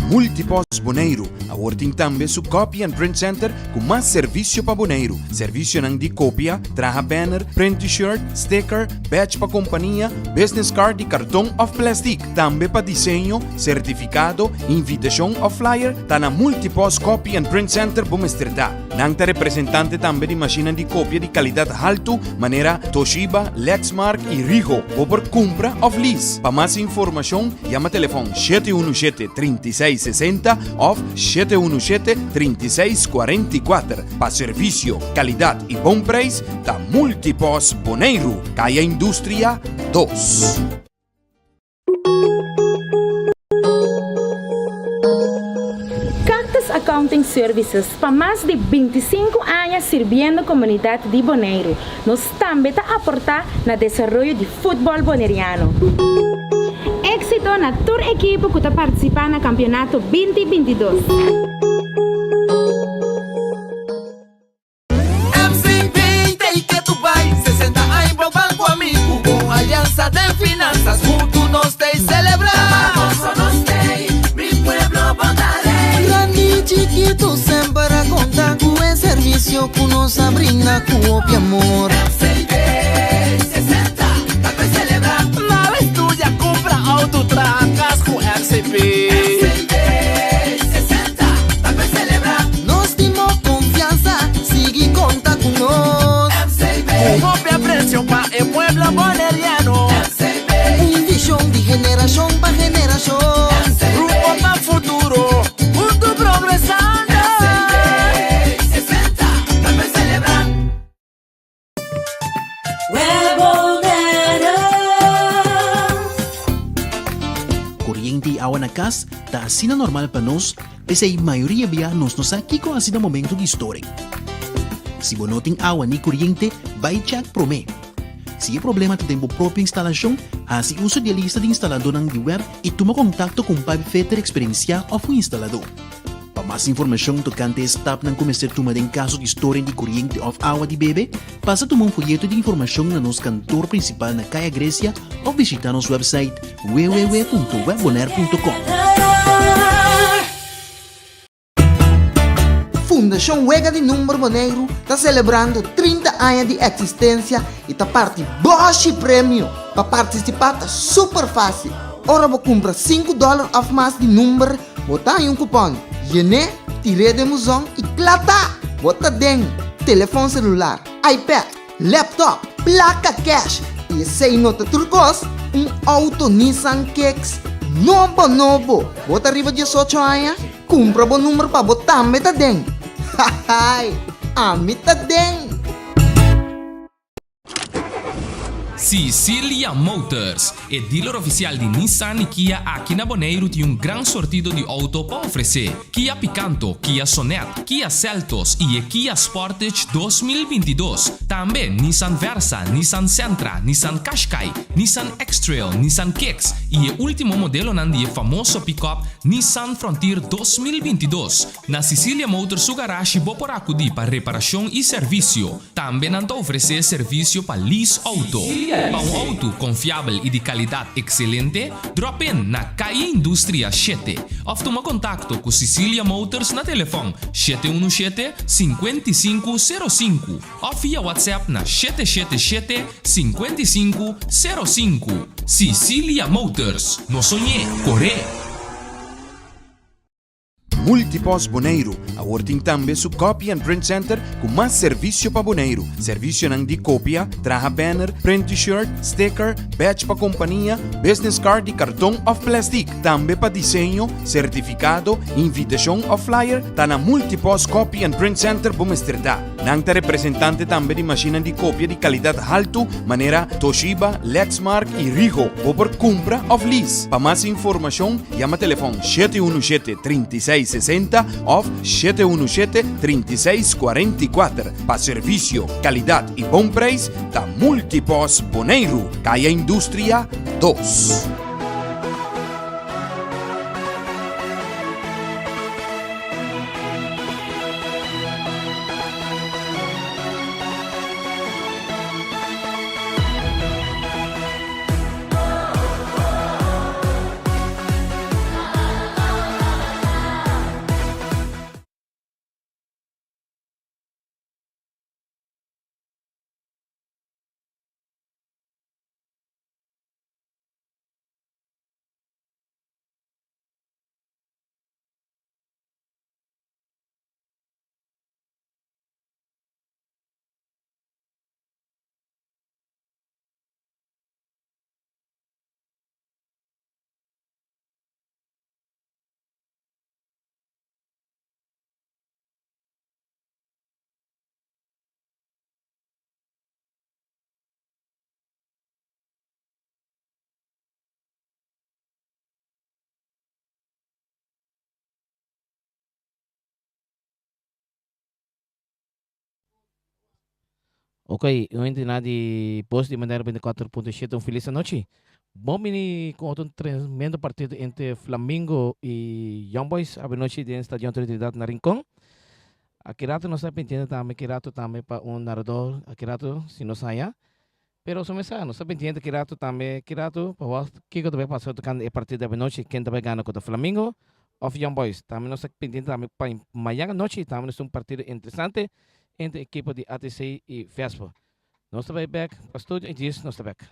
Multipost Boneiru awor tin tambe su Copy and Print Center ku mas servisio pa Boneiru. Servisionan di kopia, traha banner, print T-shirt, sticker, badge pa kompania, business card di karton òf plèstik. Tambe pa diseño, sertifikado, invitashon òf flyer, ta na Multipost Copy and Print Center bo mester ta. Nan ta representante tambe di mashinnan di kopia di kalidat haltu manera Toshiba, Lexmark i Ricoh. Bo por kumpra òf lease. Pa mas informashon yama telefòn 717 36 60 òf 717 36 44. Pa servisio, kalidat i bon preis ta Multipost Boneiru, Kaya Industria 2. Cactus Accounting Services pa mas di 25 aña sirbiendo komunidat di Boneiru. Nos tambe ta aportá na desaroyo di futbòl boneriano. Éksito na tur ekipo ku ta partisipá na kampionato 2022. MCB ta y ke tu bai 60 aña bo ban cu ami Cu bon alianza den finanzas Hunto nos ta y celebra Pa gozo nos t'ey Mi pueblo bo ta rey. Grandi y chiquito semper a conta cu e servicio cu nos a brinda cu hopi amor. MCB 60 ta pa celebra. Na estudia, cumpra auto, traha cas cu MCB. MCB 60 ta pa celebra. Nos tin bo confianza, sigui conta cu nos. MCB. Cu hopi aprecio pa e pueblo boneriano. MCB. Un vision di generacion pa generacion. MCB. Rumbo pa futuro, hunto progresando. MCB 60 ta pa celebra. Koriente i awa na kas ta asina normal pa nos, p'esei mayoria bia nos no sa kiko hasi na momentu di storing. Si bo no tin awa ni koriente, bai chèk promé. Si e problema ta den bo propio instalashon, hasi uso di e lista di instaladónan di web i tuma kontakto ku un pipefitter eksperensiá òf un instaladó. Pa mas informashon tokante e stapnan ku mester tuma den kaso di storing di koriente òf awa di bebe, pasa tuma un foyeto di informashon na nos kantor prinsipal na Kaya Grecia òf bishitá nos wèpsait www.webbonaire.com. Fundashon Wega di Number Boneiru ta selebrando 30 aña di eksistensia i ta parti bòshi premio! Pa partisipá ta super fásil! Ora bo kumpra sinku dòler òf mas di number, bo ta haña un kupòn. Yen'é, tir'é den buzon i kla ta! Bo ta den telefòn selular, iPad, laptop, plaka kèsh i esei no ta tur kos, un outo Nissan Kicks nobo nobo! Bo ta riba diesocho aña? Kumpra bo number pa bo tambe ta den! Hahaai! Ami ta den! Sicilia Motors, e dealer ofisial di Nissan i Kia aki na Boneiru tin un gran sortido di outo pa ofresé, Kia Picanto, Kia Sonet, Kia Seltos i e Kia Sportage 2022. Tambe Nissan Versa, Nissan Sentra, Nissan Qashqai, Nissan X-Trail, Nissan Kicks i e último modelonan di e famoso pickup Nissan Frontier 2022. Na Sicilia Motors su garashi bo por akudí pa reparashon i servisio. Tambe nan ta ofresé servisio pa lease outo. Pa un outo konfiabel i di kalidat ekselente, drop in na Calle Industria shete òf tuma kontakto ku Sicilia Motors na telefòn 717 55 05 òf via WhatsApp na 777 55 05. Sicilia Motors, no soñ'é, kor'é! Multipost Boneiru awor tin tambe su Copy and Print Center ku mas servisio pa Boneiru. Servisionan di kopia, traha banner, print T-shirt, sticker, badge pa kompania, business card di karton òf plèstik. Tambe pa diseño, sertifikado, invitashon òf flyer, ta na Multipost Copy and Print Center bo mester ta. Nan ta representante tambe di mashinnan di kopia di kalidat haltu manera Toshiba, Lexmark i Ricoh. Bo por kumpra òf lease. Pa mas informashon yama telefòn 717 36 60 òf 717 36 44. Pa servisio, kalidat i bon preis ta Multipost Boneiru, Kaya Industria 2. Ok, oyentenan di Bos di Manera 24.7 un felis anochi. Bon bini ku otro tremendo partido entre Flamingo y Young Boys abenochi den Stadion Trinidad na Rincon. Aki rato nos ta pendiente tambe ki rato tambe pa un narador aki rato si nos haya. Pero su mesa nos ta pendiente ki rato tambe ki rato pa wak kiko ta bai pasa tocando e partido di abenochi ken ta bai gana ku ta Flamingo of Young Boys. Tambe nos ta pendiente tambe pa mañana anochi tambe nos tin un partido interesante entre ekipo di ATC y Vespo. Nos ta bai bek pa studio y djis nos ta bek.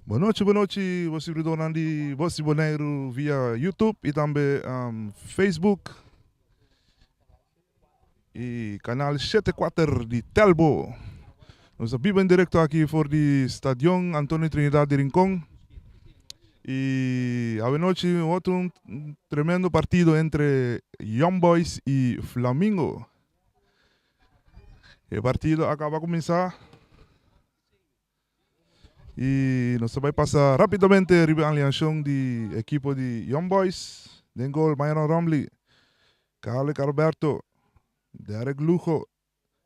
Bon nochi, bon nochi, bo siguidornan di Bos di Boneiru via YouTube y tambe Facebook y canal shete kuater di Telbo. Nos ta biba en directo aki for di Stadion Antonio Trinidad di Rincon y awe nochi otro un tremendo partido entre Young Boys y Flamingo. E partido a caba cuminsa. Y nos ta bay pasa rapidamente riba e alineacion di ekipo di Young Boys. Den gol Myron Romley, Carlick Alberto, Derek Lugo,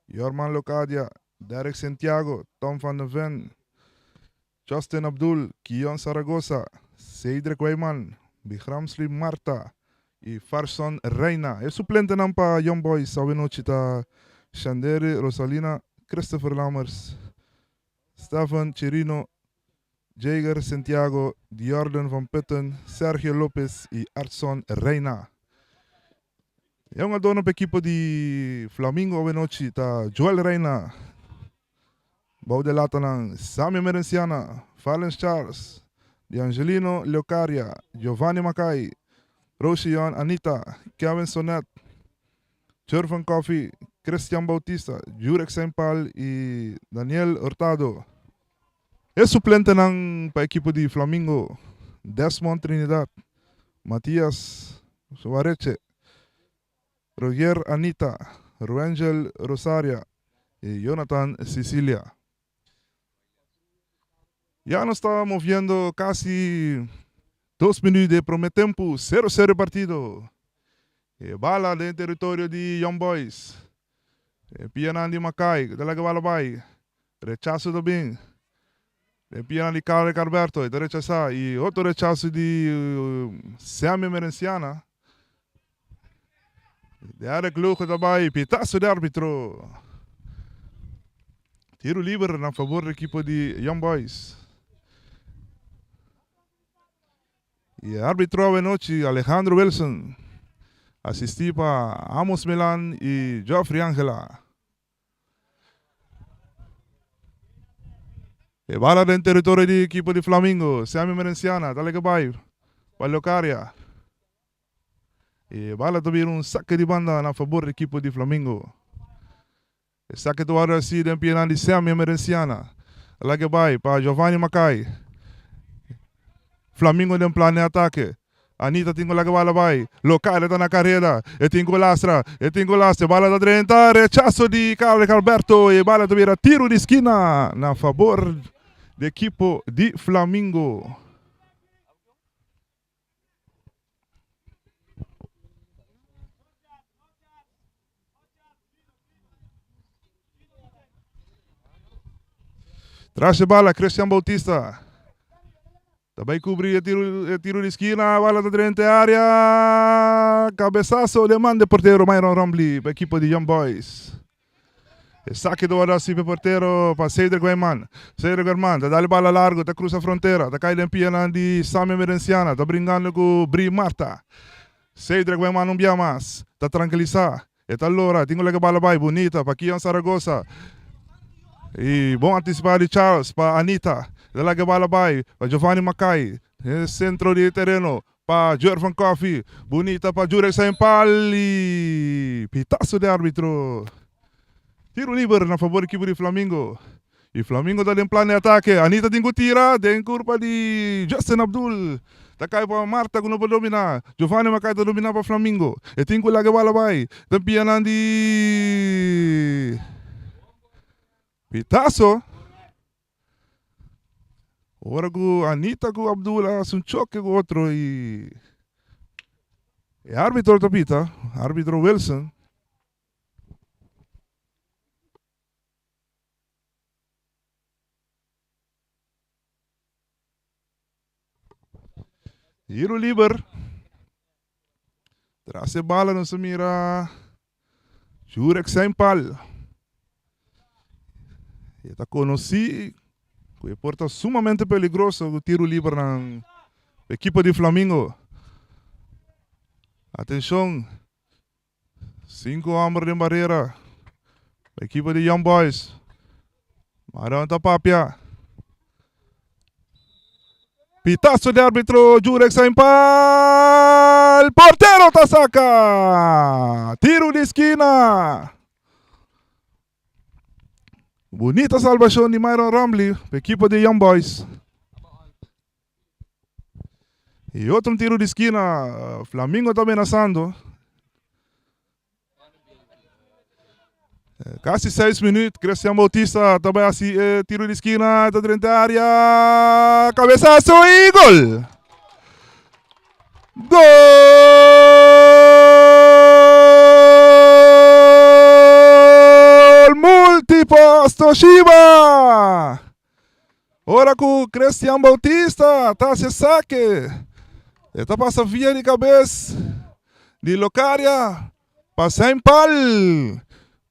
Jorman Locadia, Derek Santiago, Tom van de Ven, Justin Abdul, Kion Zaragoza, Cedric Wijman, Bigramsli Marta y Farson Reina. E suplentenan pa Young Boys awenochi ta Shandere Rosalina, Christopher Lammers, Stephen Chirino, Jager Santiago, Jordan van Putten, Sergio Lopez y Artson Reina. E hungadornan pa ekipo di Flamingo awenochi ta Joel Reina, bou de latanan Sammy Merenciana, Valens Charles, D'Angelino Leocaria, Giovanni Makai, Roosjeon Anita, Kevin Sonet, Jurven Coffie, Christian Bautista, Jurek Seinpal y Daniel Hurtado. E suplentenan pa ekipo di Flamingo, Desmond Trinidad, Matias Suareche, Roger Anita, Ruangel Rosaria y Jonathan Cicilia. Ya nos ta moviendo casi dos minuut di prome tempo, sero sero e partido. E bala den teritorio di Young Boys. E pianan di Makai, ta laga bala bai. Rechaso ta bin. E pianan di Carrick Alberto, e ta rechasa. Y otro rechaso di Sammy Merenciana. Derek Lugo ta bai, pitazo di arbitro. Tiro liber na favor di ekipo di Young Boys. Y e arbitro awenochi Alejandro Wilson, asisti pa Amos Milan y Geoffrey Angela. E bala den teritorio di ekipo di Flamingo, Sammy Merenciana ta leke bai pa Leocaria. E bala ta bira un sake di banda na fabor di ekipo di Flamingo. E sake ta wòrdu hasi den pianan di Sammy Emerenciana. A lage bai pa Giovanni Makai. Flamingo den plan di atake. Anita tin ku laga bala bai. Locaria ta na kareda. E tin ku lastra. E tin ku lastra. E bala ta drenta. Rechaso di Carlos Alberto. E bala ta bira tiru di skina na fabor di ekipo di Flamingo. Tras e bala Christian Bautista. Ta bai cubri e tiro, e tiro di skina. Bala ta drenta e area. Cabezazo de man de portero Myron Rombley pa equipo di Young Boys. Esaki ta wòrdu hasi pa e portero pa Cedric Wijman. Cedric Werman ta dal e bala largu, ta krusa frontera, ta kai den pianan di Sammy Merenciana, ta bringando ku Bri Marta. Cedric Wijman un bia mas ta trankilisá, e ta lora, tin ku laga e bala bai bunita pa Kion Saragoza. I bon antisipá di Charles pa Anita, ta laga e bala bai pa Giovanni Makai den sentro di e tereno. Pa Jurven Coffie, bunita pa Jurek Sainpali. Pitazo di arbitro. Tiro liber na favor ekipo di Flamingo. Y Flamingo ta den plan di atake. Anita tin cu tira den curpa di Justin Abdul. Ta cay pa Marta cu no por domina. Giovanni Mackay ta domina pa Flamingo. E tin cu laga e bala bay. Den pianan di Pitazo. Ora ku Anita ku Abdul a hasi un choke ku otro i e arbitro ta pita, arbitro Wilson. Tiro liber. Tras e bala nos a mira Jurek Seinpal. E ta konosí ku e por ta sumamente peligroso ku tiru libernan ekipo di Flamingo. Atenshon, sinku hòmber den barera ekipo di Young Boys. Marion ta papia. Pitazo di arbitro Jurek Sainpal. Portero ta saca. Tiro di esquina. Bonita salvacion di Myron Romley, equipo di Young Boys. Y otro tiro di esquina, Flamingo ta amenazando. Casi 6 minuut. Christian Bautista ta bai hasi e tiro di esquina. Ta drenta área. Cabezazo y gol! Gol! Multipost Toshiba! Ora ku Christian Bautista ta hasi e sake, e ta pasa via di kabes di Locaria pa Saint Paul,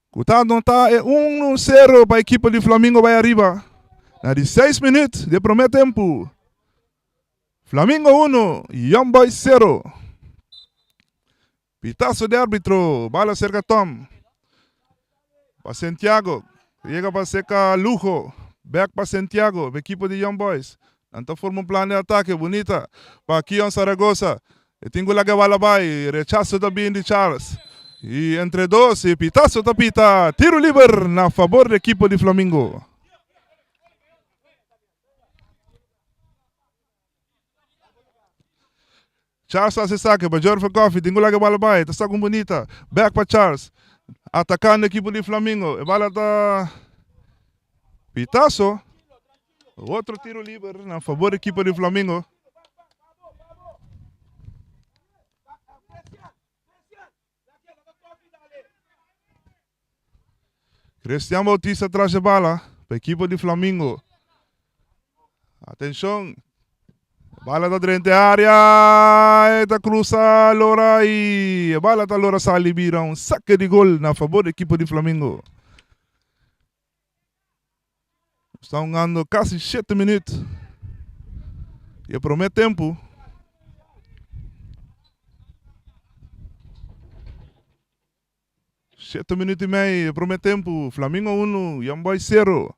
ku ta anotá e 1-0 pa ekipo di Flamingo bai ariba na di seis minüt di e promé tempu. Flamingo 1, Young Boys 0. Pitazo di arbitro, bala cerca Tom. Pa Santiago, yega pa cerca Lujo. Back pa Santiago, ekipo di Young Boys. Nan ta forma un plan di atake bunita pa Kion Zaragoza. E tin ku laga e bala bai, rechaso ta bin di Charles. I entre dos e pitazo ta pita tiro liber na fabor di ekipo di Flamingo. Charles ta hasi sake pa Jorve Coffee, tin ku laga e bala bai, ta saka un bunita. Back pa Charles, atakando ekipo di Flamingo. E bala ta pitazo. Otro tiro liber na fabor di ekipo di Flamingo. Cristian Bautista tras e bala pa ekipo di Flamingo. Atenshon. Bala ta drenta e área. E ta krusa lora i e bala ta lora sali bira un sake di gol na fabor di ekipo di Flamingo. Sta hungando kasi shete minuut di e prome tempu. Shete minuut i mei e prome tempu. Flamingo unu, Young Boys sero.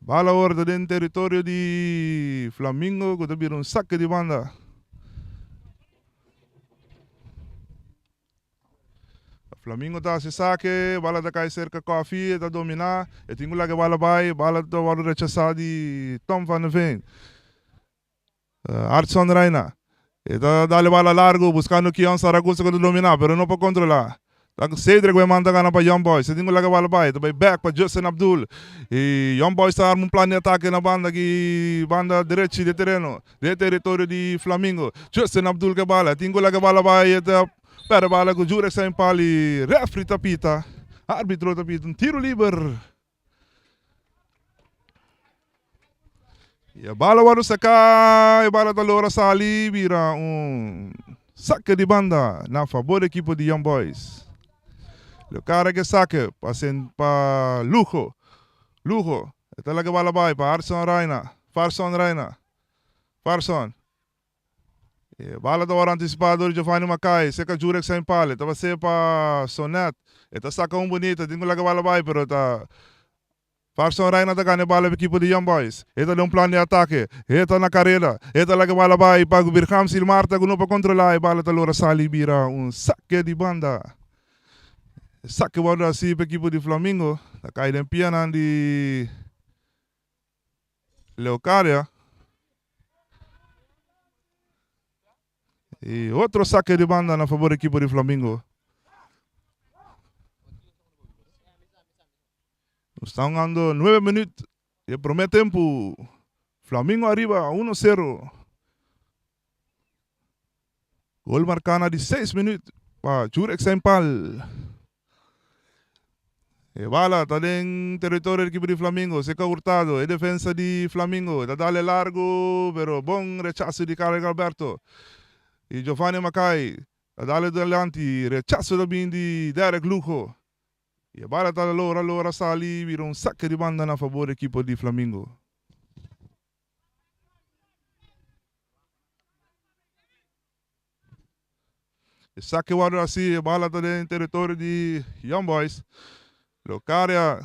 Bala awor ta den teritorio di Flamingo ku ta bira un sake di banda. Flamingo ta hasi sake, bala ta kai serka Koffie, e ta dominá, e tin ku laga e bala bai, bala ta wòrdu rechasá di Tom van de Veen. Artson Reina, e ta dal e bala largu buskando Kion Saragoza ku ta dominá, pero no por kontrolá. Ta Cedric Weman ta gana pa Young Boys, e tin ku laga e bala bai, e ta bai bèk pa Justin Abdul. I Young Boys ta arma un plan di atake na banda aki, banda derechi di e tereno, den e teritorio di Flamingo. Justin Abdul ku e bala, e tin ku laga e bala bai, e ta Perde bala ku Jurek Sain Pali, refri ta pita, arbitro ta pita un tiro liber. E bala wòrdu saká, e bala ta logra sali bira un sake di banda na fabor di ekipo di Young Boys. Lo kara ke sake pa pa Lugo, Lugo e ta laga e bala bai pa Arson Reina, Farson Reina, Farson. E bala ta wòrdu antisipá dor di Giovanni Mackay, serka Jurek Sainpal. E ta bas'é pa Sonet. E ta saka un bunita, tin ku laga e bala bai, pero ta Farson Reina ta gana e bala pa ekipo di Young Boys. E ta den un plan di atake. E ta na kareda. E ta laga e bala bai pa Birham Silmarta ku no por kontrolá. E bala ta lora sali i bira un sake di banda. E sake wòrdu hasi pa ekipo di Flamingo. Ta kai den pianan di Leocadia. Y otro saque di banda na favor equipo di Flamingo. Nos ta hungando 9 minuut di e primer tempo. Flamingo ariba 1-0. Gol marká na di 6 minuut pa Jurek Sainpal. E bala ta den teritorio di ekipo di Flamingo. Seca Hurtado, e defensa di Flamingo. Ta dale largo, pero bon rechaso di Carlos Alberto. Y Giovanni Mackay ta dale dilanti. Rechaso ta bin di Derek Lugo. Y e bala ta logra logra sali bira un saque di banda na fabor di ekipo di Flamingo. E saque wòrdu hasi, e bala ta den teritorio di Young Boys. Locaria,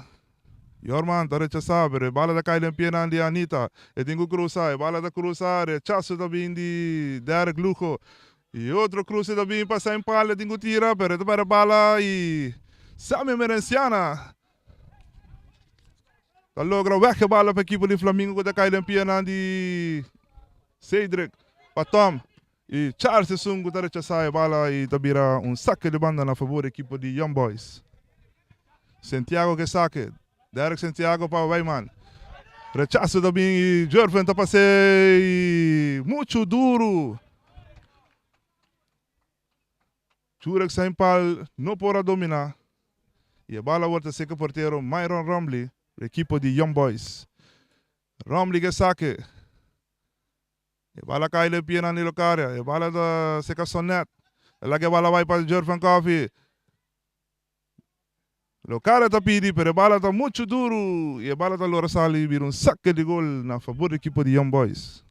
Yorman ta rechasá, pero e bala ta kai den pienan di Anita. E tin ku krusa, e bala ta krusa, rechaso ta bin di Derek Lugo. I otro kruse ta bin pa Sainpal, e tin ku tira, pero e ta pèrdè bala i Sammy Merenciana ta logra wèk e bala pa ekipo di Flamingo ku ta kai den pianan di Cedric pa Tom. I Charles esun ku ta rechasá e bala i ta bira un sake di banda na fabor di ekipo di Young Boys. Santiago ke sake. Derek Santiago pa Wijman. Rechaso ta bin i Jurven ta pas'é i muchu duru. Jurek Sainpal no por a dominá i e bala awor ta seka portero Myron Rombley di ekipo di Young Boys. Rombley ke sake. E bala kai den pianan di Locaria. E bala ta seka Sonet. E laga e bala bai pa Jurven Coffie. Locaria ta pidi pero e bala ta muchu duru i e bala ta lora sali bira un sake di gol na fabor di ekipo di Young Boys.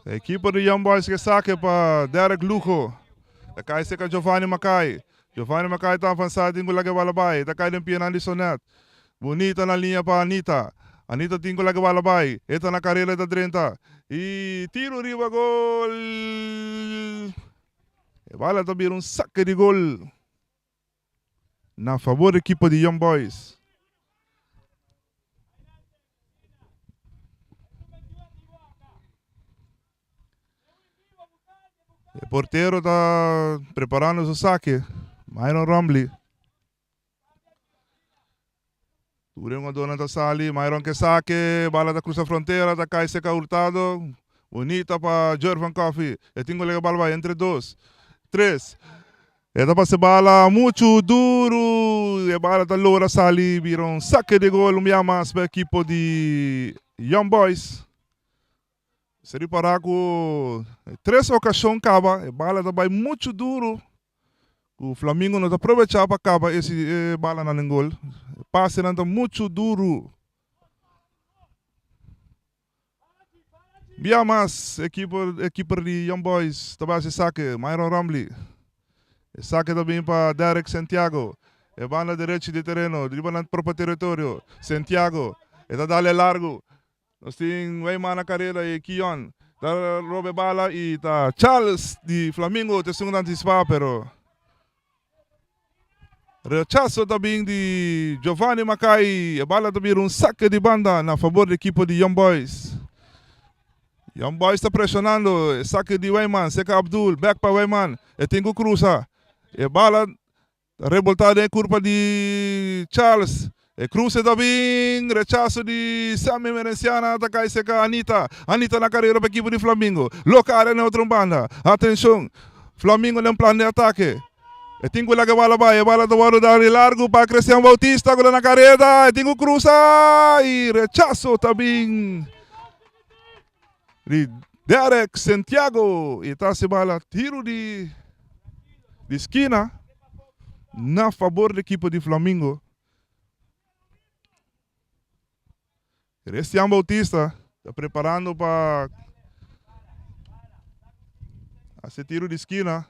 Ekipo di Young Boys ke sake pa Derek Lugo. Ta kai serka Giovanni Makai. Giovanni Makai ta avansa tin ku laga e bala bai. Ta kai den pianan di Sonet. Bunita na liña pa Anita. Anita tin ku laga e bala bai. E ta na karera e ta drenta. I tiru riba gol. E bala ta bira un sake di gol na fabor ekipo di Young Boys. E portero ta preparando su sake. Myron Rombley. Tur e hungadornan ta sali. Myron ke sake. Bala ta cruza frontera. Ta cai seca Hurtado. Bonita pa Jervan Coffee. E tin cu lega bala bai entre dos. Tres. E ta pasa e bala muchu duru. E bala ta logra sali bira un sake di gol un bia mas pa ekipo di Young Boys. Se ripara ku tres okashon kaba e bala ta bai muchu duru ku Flamingo no ta aprovecha pa kaba esi e balanan den gol. E pasenan ta muchu duru. Bia mas ekipo e keeper di Young Boys ta bai hasi sake, Myron Rombley. E sake ta bin pa Derrick Santiago. E banda derechi di tereno riba nan propio teritorio. Santiago e ta dale largu. Nos tin Weyman na karera i Kion ta roba e bala i ta Charles di Flamingo ta esun ku ta antisipá pero rechaso ta bin di Giovanni Makai e bala ta bira un sake di banda na fabor di ekipo di Young Boys. Young Boys ta preshonando e sake di Weyman seka Abdul bek pa Weyman e tin ku krusa e bala Ta reboltá den e kurpa di Charles. E kruse ta bin, rechaso di Sammy Merenciana ta kai serka Anita. Anita na karera pa ekipo di Flamingo. Loka área na otro banda. Atenshon, Flamingo den plan di atake. E tin ku laga e bala bai. E bala ta wòrdu dari largu pa Christian Bautista ku ta na kareda. E tin ku krusa i rechaso ta bin di Derek Santiago y ta haci bala tiro di di skina na fabor di ekipo di Flamingo. Christian Bautista ta preparando pa haci tiro di skina.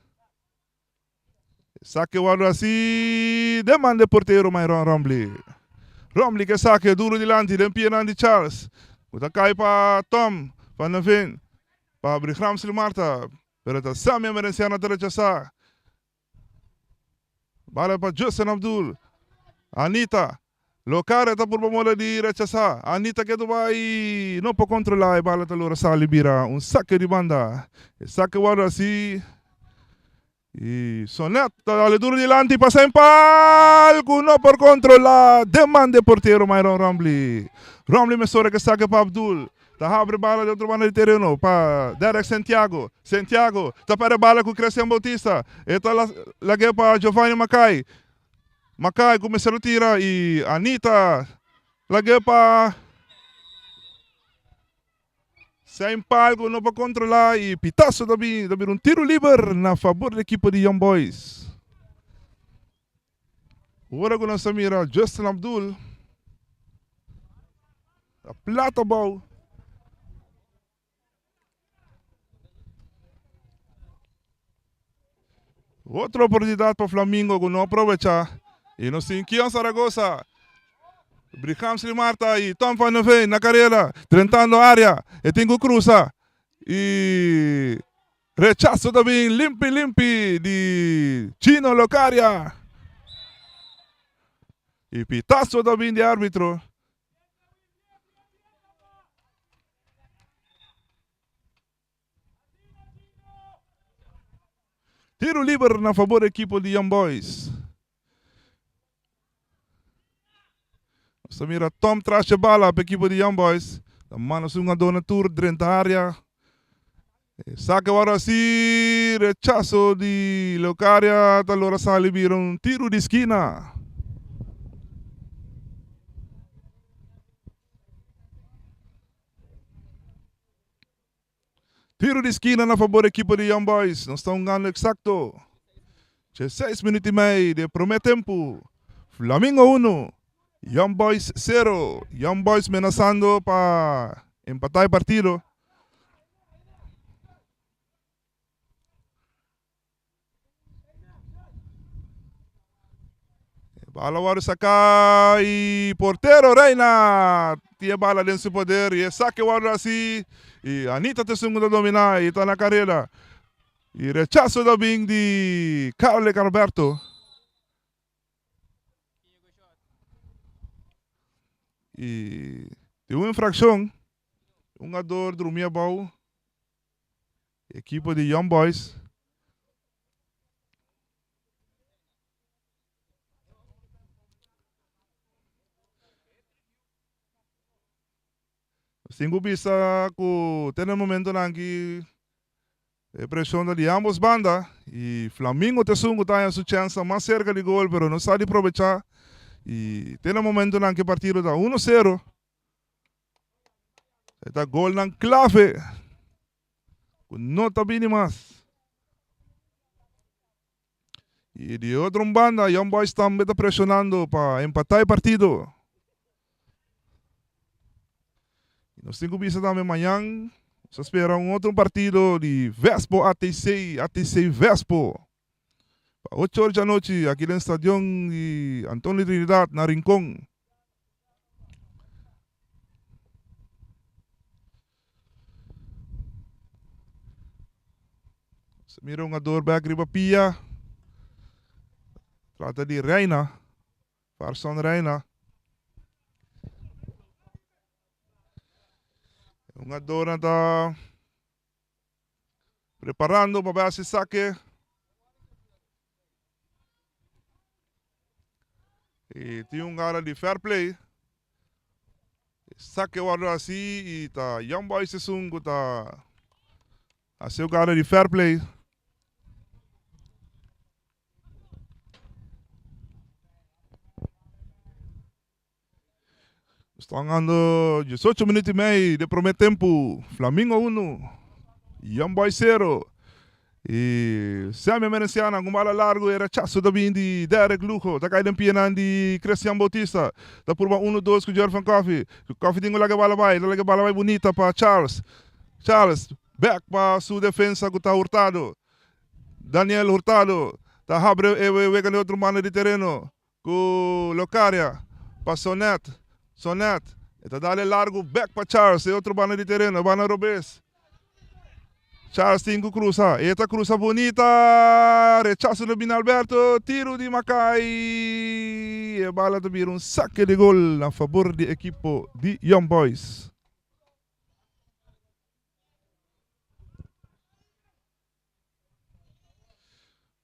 Sake wòrdu hasi den man di e portero Myron Rombley. Rombley ke sake duru dilanti den pianan di Charles ku ta kai pa Tom van den Ven pa Brigramsli Martha pero ta Sammy Emerenciano ta rechasá. Bala pa Justin Abdul. Anita Locare ta purba moda di rechasá. Anita ke bai no por kontrolá e bala ta logra sali bira un sake di banda. E sake wòrdu hasi. Y Sonet ta dale duro dilanti pasa en pal cu no por controla den man de portero Myron Rombley. Rombley mesora ke saca pa Abdul. Ta habri bala di otro banda di tereno pa Derek Santiago. Santiago ta perde bala cu Christian Bautista. E ta lag'e pa Giovanni Mackay. Mackay cu mester tira y Anita lag'e pa. Sein palco no por controla y pitazo ta bin, ta bira un tiro liber na fabor di ekipo di Young Boys. Ora cu nos ta mira Justin Abdul ta plat abao. Otro oportunidad pa Flamingo cu no aprovecha y nos tin Kion Zaragoza, Brihamsley Marta y Tom van der Veen na carera drentando area. E tin cu cruza y rechazo ta bin limpi limpi di Chino Locaria y pitazo ta bin di arbitro. Tiro liber na fabor ekipo di Young Boys. Nos ta mira Tom tras e bala pa ekipo di Young Boys. Ta manda su hungador na tur drenta area. E sake wòrdu hasi, rechaso di Leocaria ta logra sali bira un tiro di skina. Tiro di skina na fabor ekipo di Young Boys. Nos ta hungando eksakto dieseis minuut i mei di e promé tempu. Flamingo unu, Young Boys sero. Young Boys menasando pa empatá e partido. Bala wòrdu saká i portero Reina tin e bala den su poder i e sake wòrdu hasi i Anita ta esun ku ta dominá i ta na kareda i rechaso ta bin di Carlick Alberto. I tin un infrakshon, un gador drumi abou, ekipo di Young Boys. Nos tin ku bisa ku te na e momentonan aki e preshon ta di ambos banda i Flamingo ta esun ku ta haña su chènsnan mas serka di gol pero no sa di probechá i te na e momentonan aki e partido ta uno sero. E ta golnan klave ku no ta bini mas. I di otro un banda Young Boys tambe ta presionando pa empatá e partido. I nos tin ku bisa tambe mañan nos ta spera un otro partido di Vespo ATC, ATC Vespo. Pa ocho or djanochi aki den stadion di Antonio Trinidad na Rincon. Se mira un ador bek riba pia. Trata di Reina. Farson Reina. Un ador ta preparando pa bai hasi sake. I tin un gara di fair play. Sake wòrdu hasi i ta Young Boys esun ku ta hasi e gara di fair play. Nos ta hangando diesocho minuut i mei di prome tempu. Flamingo unu, Young Boys sero. I Sammy Emerenciana ku un bala largu e rechaso ta bin di Derek Lugo. Ta kai den pianan di Christian Bautista. Ta purba unu dos ku Jervin Coffie. Coffie tin ku laga e bala bai. Ta laga e bala bai bunita pa Charles. Charles bek pa su defensa ku ta Hurtado. Daniel Hurtado ta habri e wega den otro banda di tereno. Ku Locaria pa Sonet. Sonet e ta dale largu bek pa Charles e otro banda di tereno, e banda robes. Charles tin ku krusa, e ta krusa bunita, rechaso lo bini Alberto, tiru di Makai, e bala ta bira un sake di gol na fabor di ekipo di Young Boys.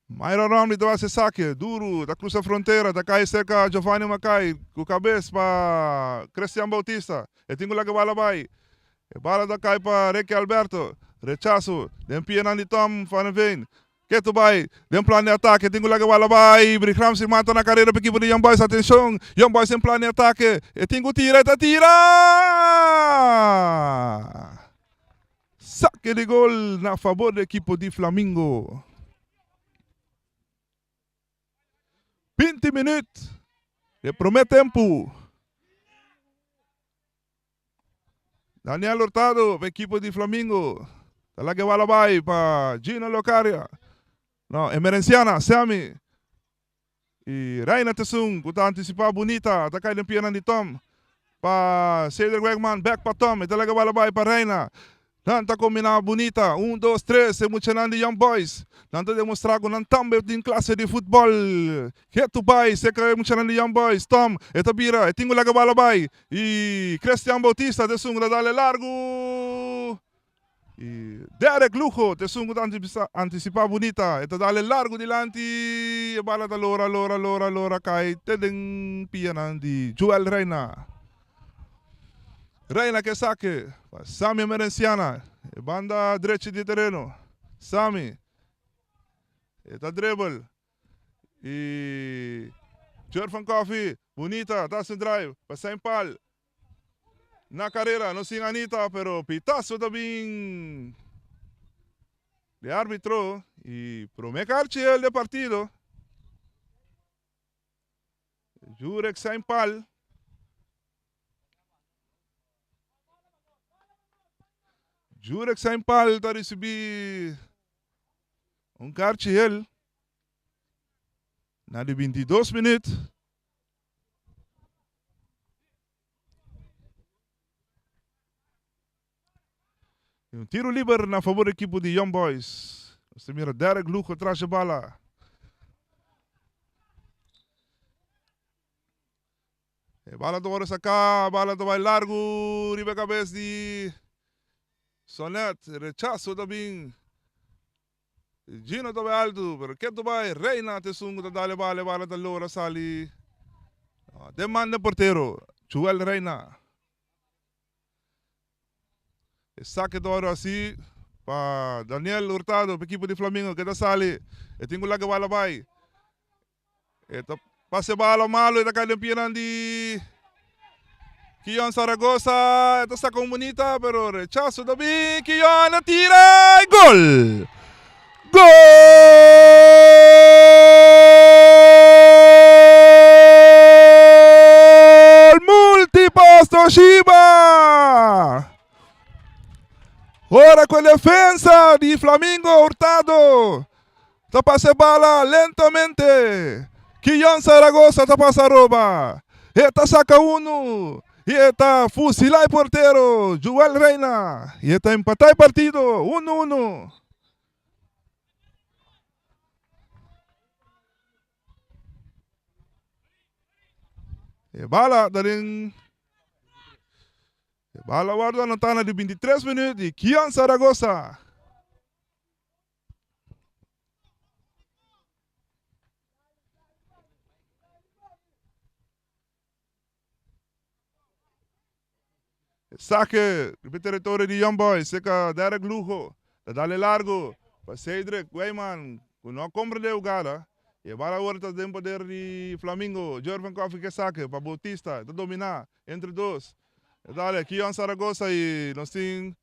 Myron Romney ta hasi sake duru, ta krusa frontera, ta kai serka Giovanni Makai ku kabes pa Christian Bautista. E tin ku laga e bala bai. E bala ta kai pa Ricky Alberto. Rechaso den pianan di Tom van den Veen. Ketu bai den plan di atake, tin ku laga e bala bai. Brigham Sirman ta na karera pa ekipo di Young Boys. Atenshon, Young Boys den plan di atake. E tin ku tira, e ta tira! Sake di gol na fabor di ekipo di Flamingo. 20 minuut di prome tempu. Daniel Hurtado pa ekipo di Flamingo. Ta laga e bala bai pa Gino Locaria. No, Emerenciana, Sammy. I Reina t'esun ku ta antisipá bunita, ta kai den pianan di Tom pa Cedric Werkman, bèk pa Tom, e ta laga bala bai pa Reina. Nan ta kombiná bunita, un, dos, tres, e muchanan di Young Boys. Nan ta demostrá ku nan tambe tin klase di futbòl. Ketu bai serka e muchanan di Young Boys, Tom, e ta bira, e tin ku laga bala bai. I Christian Bautista t'esun ku ta dal e largu. I Derek Lugo ta esun ku ta antisipá bunita. E ta dal e largu dilanti, e bala ta lora, lora, lora, lora kai te den pianan di Joel Reina. Reina ke sake pa Sammy Emerenciana, e banda drechi di tereno. Sammy e ta dribble i Jervan Coffie bunita ta hasi un drive pa Saint Paul. Na carera no sin Anita pero pitazo ta bin di arbitro y prome carchi el de partido. Jurek Sainpal. Jurek Sainpal ta ricibi un carchi el na di 22 minuut. Un tiro liber na favor ekipo di Young Boys. Nos ta mira Derek Lugo tras e bala. E bala ta wòrdu saká, bala ta bai largu riba e kabes di Sonet. Rechaso ta bin. Gino ta bai altu, pero ke ta bai Reina ta esun ku ta dal e bala, e bala ta logra sali den man den portero, Joel Reina. E sake ta wòrdu hasi pa Daniel Hurtado pa ekipo di Flamingo ke ta sali, e tin ku laga e bala bai. E ta pasa e bala malo, e ta kai den pianan di Kion Zaragoza. E ta saka un bunita, pero rechaso ta bin. Kion a tira y gol! Gol! Multipost Toshiba! Ora ku e defensa di Flamingo Hurtado Ta pasa e bala lentamente. Kion Zaragoza ta pasa roba. E ta saka unu i e ta fusila e portero Joel Reina i e ta empata e partido unu unu. E bala ta den e bala wòrdu anotá na di 23 minüt di Kion Zaragoza. Saque riba e territorio di Young Boys cerca Derek Lugo. Ta dale largo pa Cedric Wijman cu no a comprende e hugada. Y e bala awor ta den poder di Flamingo. Jervin Coffie ke saque pa Bautista. Ta domina entre dos. Ta dale Kion Zaragoza y nos tin.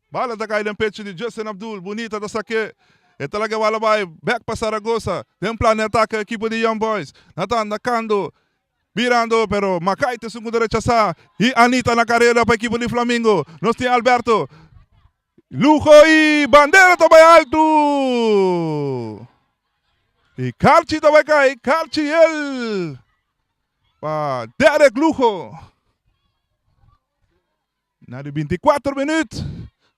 Bala ta kai den pecho di Justin Abdul. Bunita ta sak'é. E ta laga e bala bai bek pa Zaragoza. Den plan di atake ekipo di Young Boys. Nan ta andakando, birando, pero Makai ta esun ku ta rechasá. I Anita na karera pa ekipo di Flamingo. Nos tin Alberto. Luho i bandera ta bai altu. I karchi ta bai kai. Karchi el pa Derek Luho. Na di 24 minuut,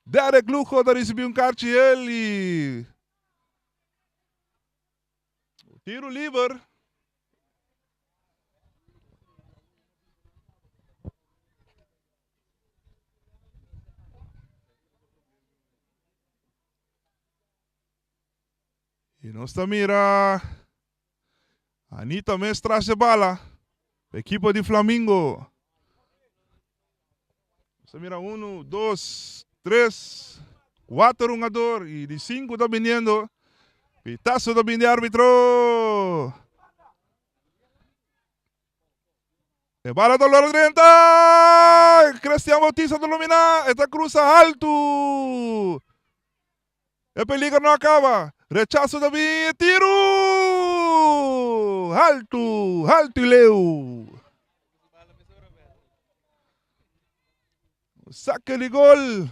Derek Lugo ta ricibi un karchi hel y tiro liber. Y nos ta mira Anita mes tras e bala. Ekipo di Flamingo. Nos ta mira uno, dos, tres, cuatro hungador y di cinco ta biniendo. Pitazo ta bini di arbitro. E bala ta lora drenta. Cristian Bautista ta domina. E ta cruza alto. E peligro no a kaba. Rechaso ta bin e tiru! Haltu, haltu i leu. Sake di gol.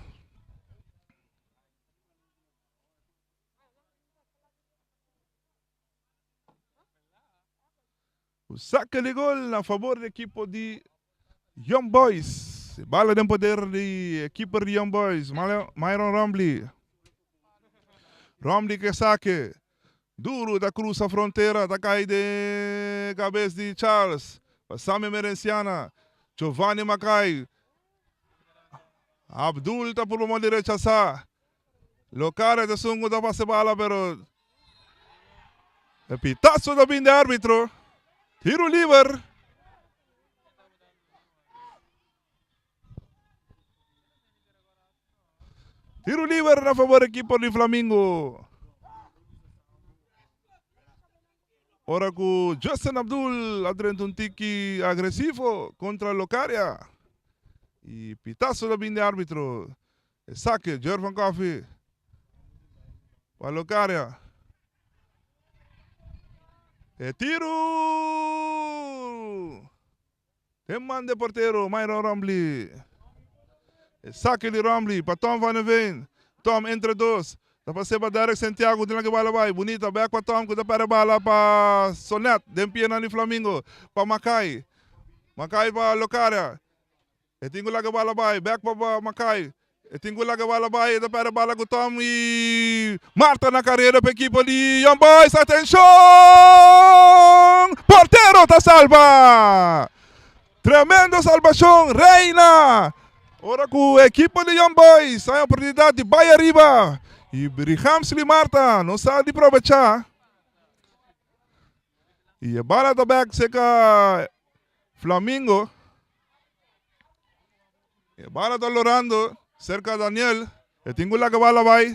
Sake di gol na favor di ekipo di Young Boys. Bala den poder di ekipo di Young Boys, Myron Rombley. Rombley ke sake. Duru ta cruza frontera, ta kai den kabes di Charles. Pa Sammy Merenciana. Giovanni Makai. Abdul ta purba mon di rechasa. Locare ta esun cu ta pasa bala pero e pitazo ta bin di arbitro. Tiro liber. Tiro liber na favor equipo di Flamingo. Ora cu Justin Abdul a drenta un tiki agresivo contra Locaria. Y pitazo ta bin di arbitro. E sake, Jervan Coffee pa Locaria. E tiru! Den man de portero Myron Rombley. E sake di Rombley pa Tom van de Veen. Tom entre dos. Ta pase pa Derek Santiago tin loke bala bai. Bunita bek pa Tom ku ta perde bala pa Sonet den pianan di Flamingo. Pa Makai. Makai pa Locaria. E tin ku laga bala bai. Bèk pa Makai. E tin ku laga bala bai. E ta pèrdè bala ku Tom i Marta na kareda pa ekipo di Young Boys. Atenshon! Portero ta salba! Tremendo salbashon! Reina! Ora ku ekipo di Young Boys haña oportunidat di bai ariba i Rihamsley Marta no sa di probechá. I e bala ta bèk serka Flamingo. E bala ta lorando serka Daniel. E tin ku laga bala bai.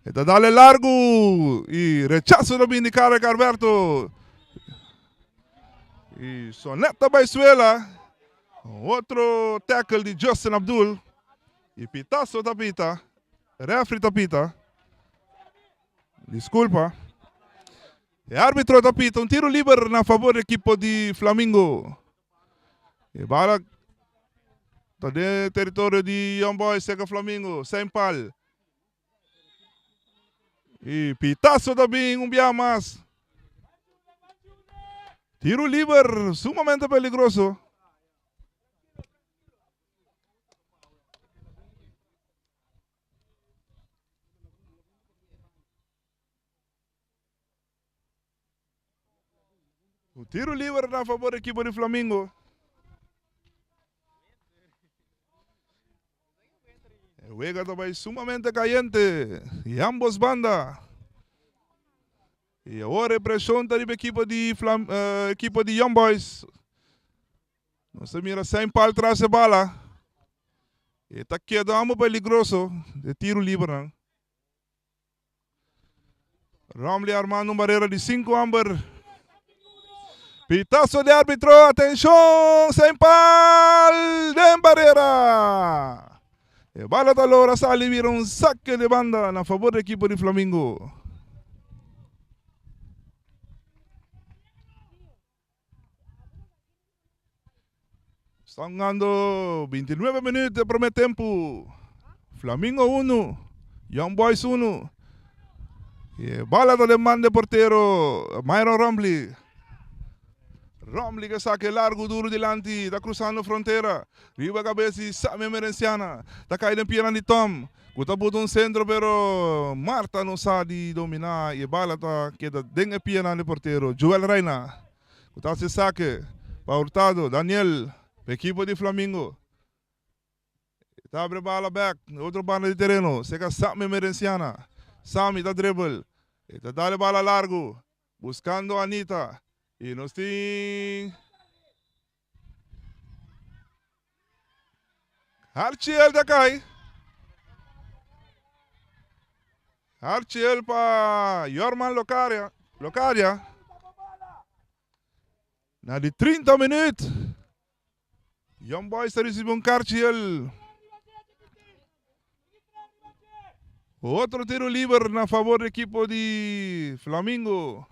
E ta dale largu i rechaso ta bini Karek Alberto. I Sonet ta bai suela. Otro tackle di Justin Abdul. I pitaso ta pita. Refri ta pita. Disculpa. E arbitro ta pita un tiro liber na favor di ekipo di Flamingo. E bala ta den teritorio di Young Boys serka Flamingo. Sein pal. I pitaso ta bin un bia mas. Tiro liber sumamente peligroso. Un tiro liber na favor di ekipo di Flamingo. E wega ta bai sumamente cayente y ambos banda. Y awor e presion ta riba ekipo di Flam, eh, ekipo di Young Boys. Nos ta mira Saint Paul tras e bala. E ta keda amo peligroso e tiro libernan. Romley armando un barrera di 5 amber. Pitazo de arbitro, atención, Saint Paul den barrera. E bala ta logra sali bira un saque de banda na favor di equipo di Flamingo. Stan hungando 29 minuut de primer tempo. Flamingo 1, Young Boys 1. E bala ta den man de portero Myron Romley. Romley ke sake largo duro dilanti, ta cruzando frontera. Riba cabeza di Sammy Emerenciana. Ta cai den pierna di Tom. Ku ta buta un sentro pero Marta no sa di dominá i e bala ta keda den e pianan di portero Joel Reina ku ta hasi e sake pa Hurtado Daniel pa ekipo di Flamingo. E ta abri e bala bek na otro banda di tereno serka Sammy Emerenciana. Sammy ta dribble e ta dal e bala largu buskando Anita i nos tin. Harchiel ta kai. Harchiel pa Yorman Locaria. Locaria. Na di 30 minuut. Young Boys ta ricibi un karchiel. Otro tiro liber na favor di equipo di Flamingo.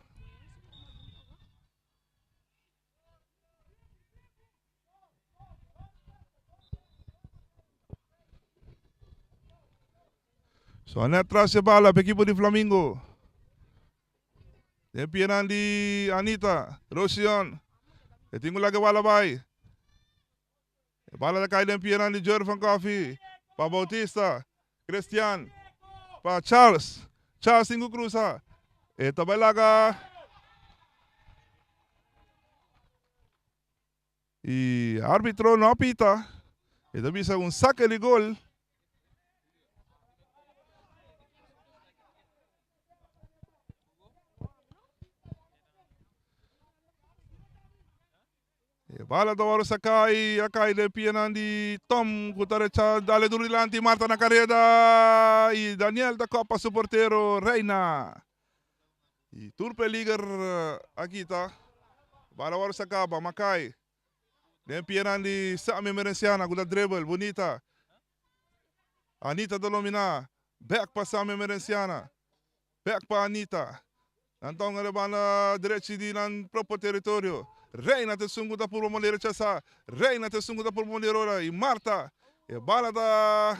So net tras e bala pa equipo di Flamingo. Den pienan di Anita, Rosión. E tin ku laga e bala bai. E bala ta kai den pienan di Jervan Coffee. Pa Bautista, Christian, pa Charles. Charles tin ku krusa. E ta bai laga. Y arbitro no a pita. E ta bisa un saque di gol. E bala ta wòrdu saká i a kai den pianan di Tom ku ta recha dale duru dilanti Marta na kareda i Daniel ta kòp pa su portero Reina. I tur peliger a kita. Bala wòrdu saká pa Makai den pianan di Sammy Emerenciana ku ta dribble bunita. Anita ta dominá bèk pa Sammy Emerenciana. Bek pa Anita. Nan ta hunga banda drechi di nan propio teritorio. Reina ta esun ku ta purba moler rechasá. Reina ta esun ku ta purba moler ora. I Marta. E bala ta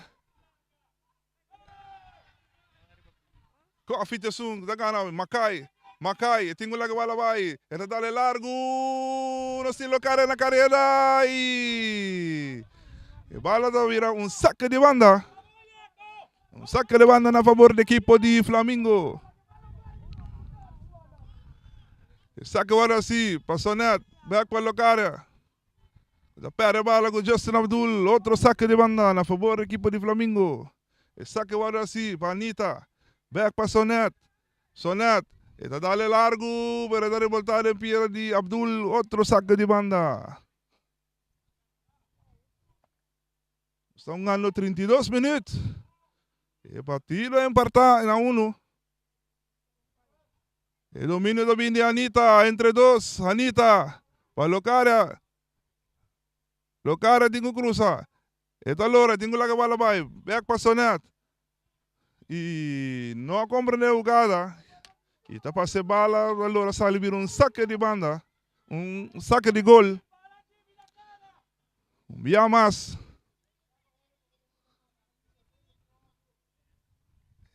Koffie ta esun ku ta gana. Makai. Makai, e tin ku laga bala bai. E ta dale largu. Nos tin Locaria na kareda i e bala ta bira un sake di banda. Un sake di banda na fabor di ekipo di Flamingo. E sake wòrdu hasi pa Sonet, bèk pa Locaria. Ta pèrdè bala ku Justin Abdul. Otro sake di banda na fabor di ekipo di Flamingo. E sake wòrdu hasi pa Anita, bèk pa Sonet. Sonet, e ta dale largu, pero e ta reboltá den piera di Abdul, otro sake di banda. Sta hungando 32 minuut. E partido a empartá na uno. E dominio ta bin di Anita, entre dos. Anita, pa Locaria. Locaria tin ku krusa. E ta lora, tin ku laga bala bai. Bek pa Sonet. I no a komprendé hugada. I ta pasa e bala, ta lora sali bira un sake di banda. Un sake di gol. Un bia mas.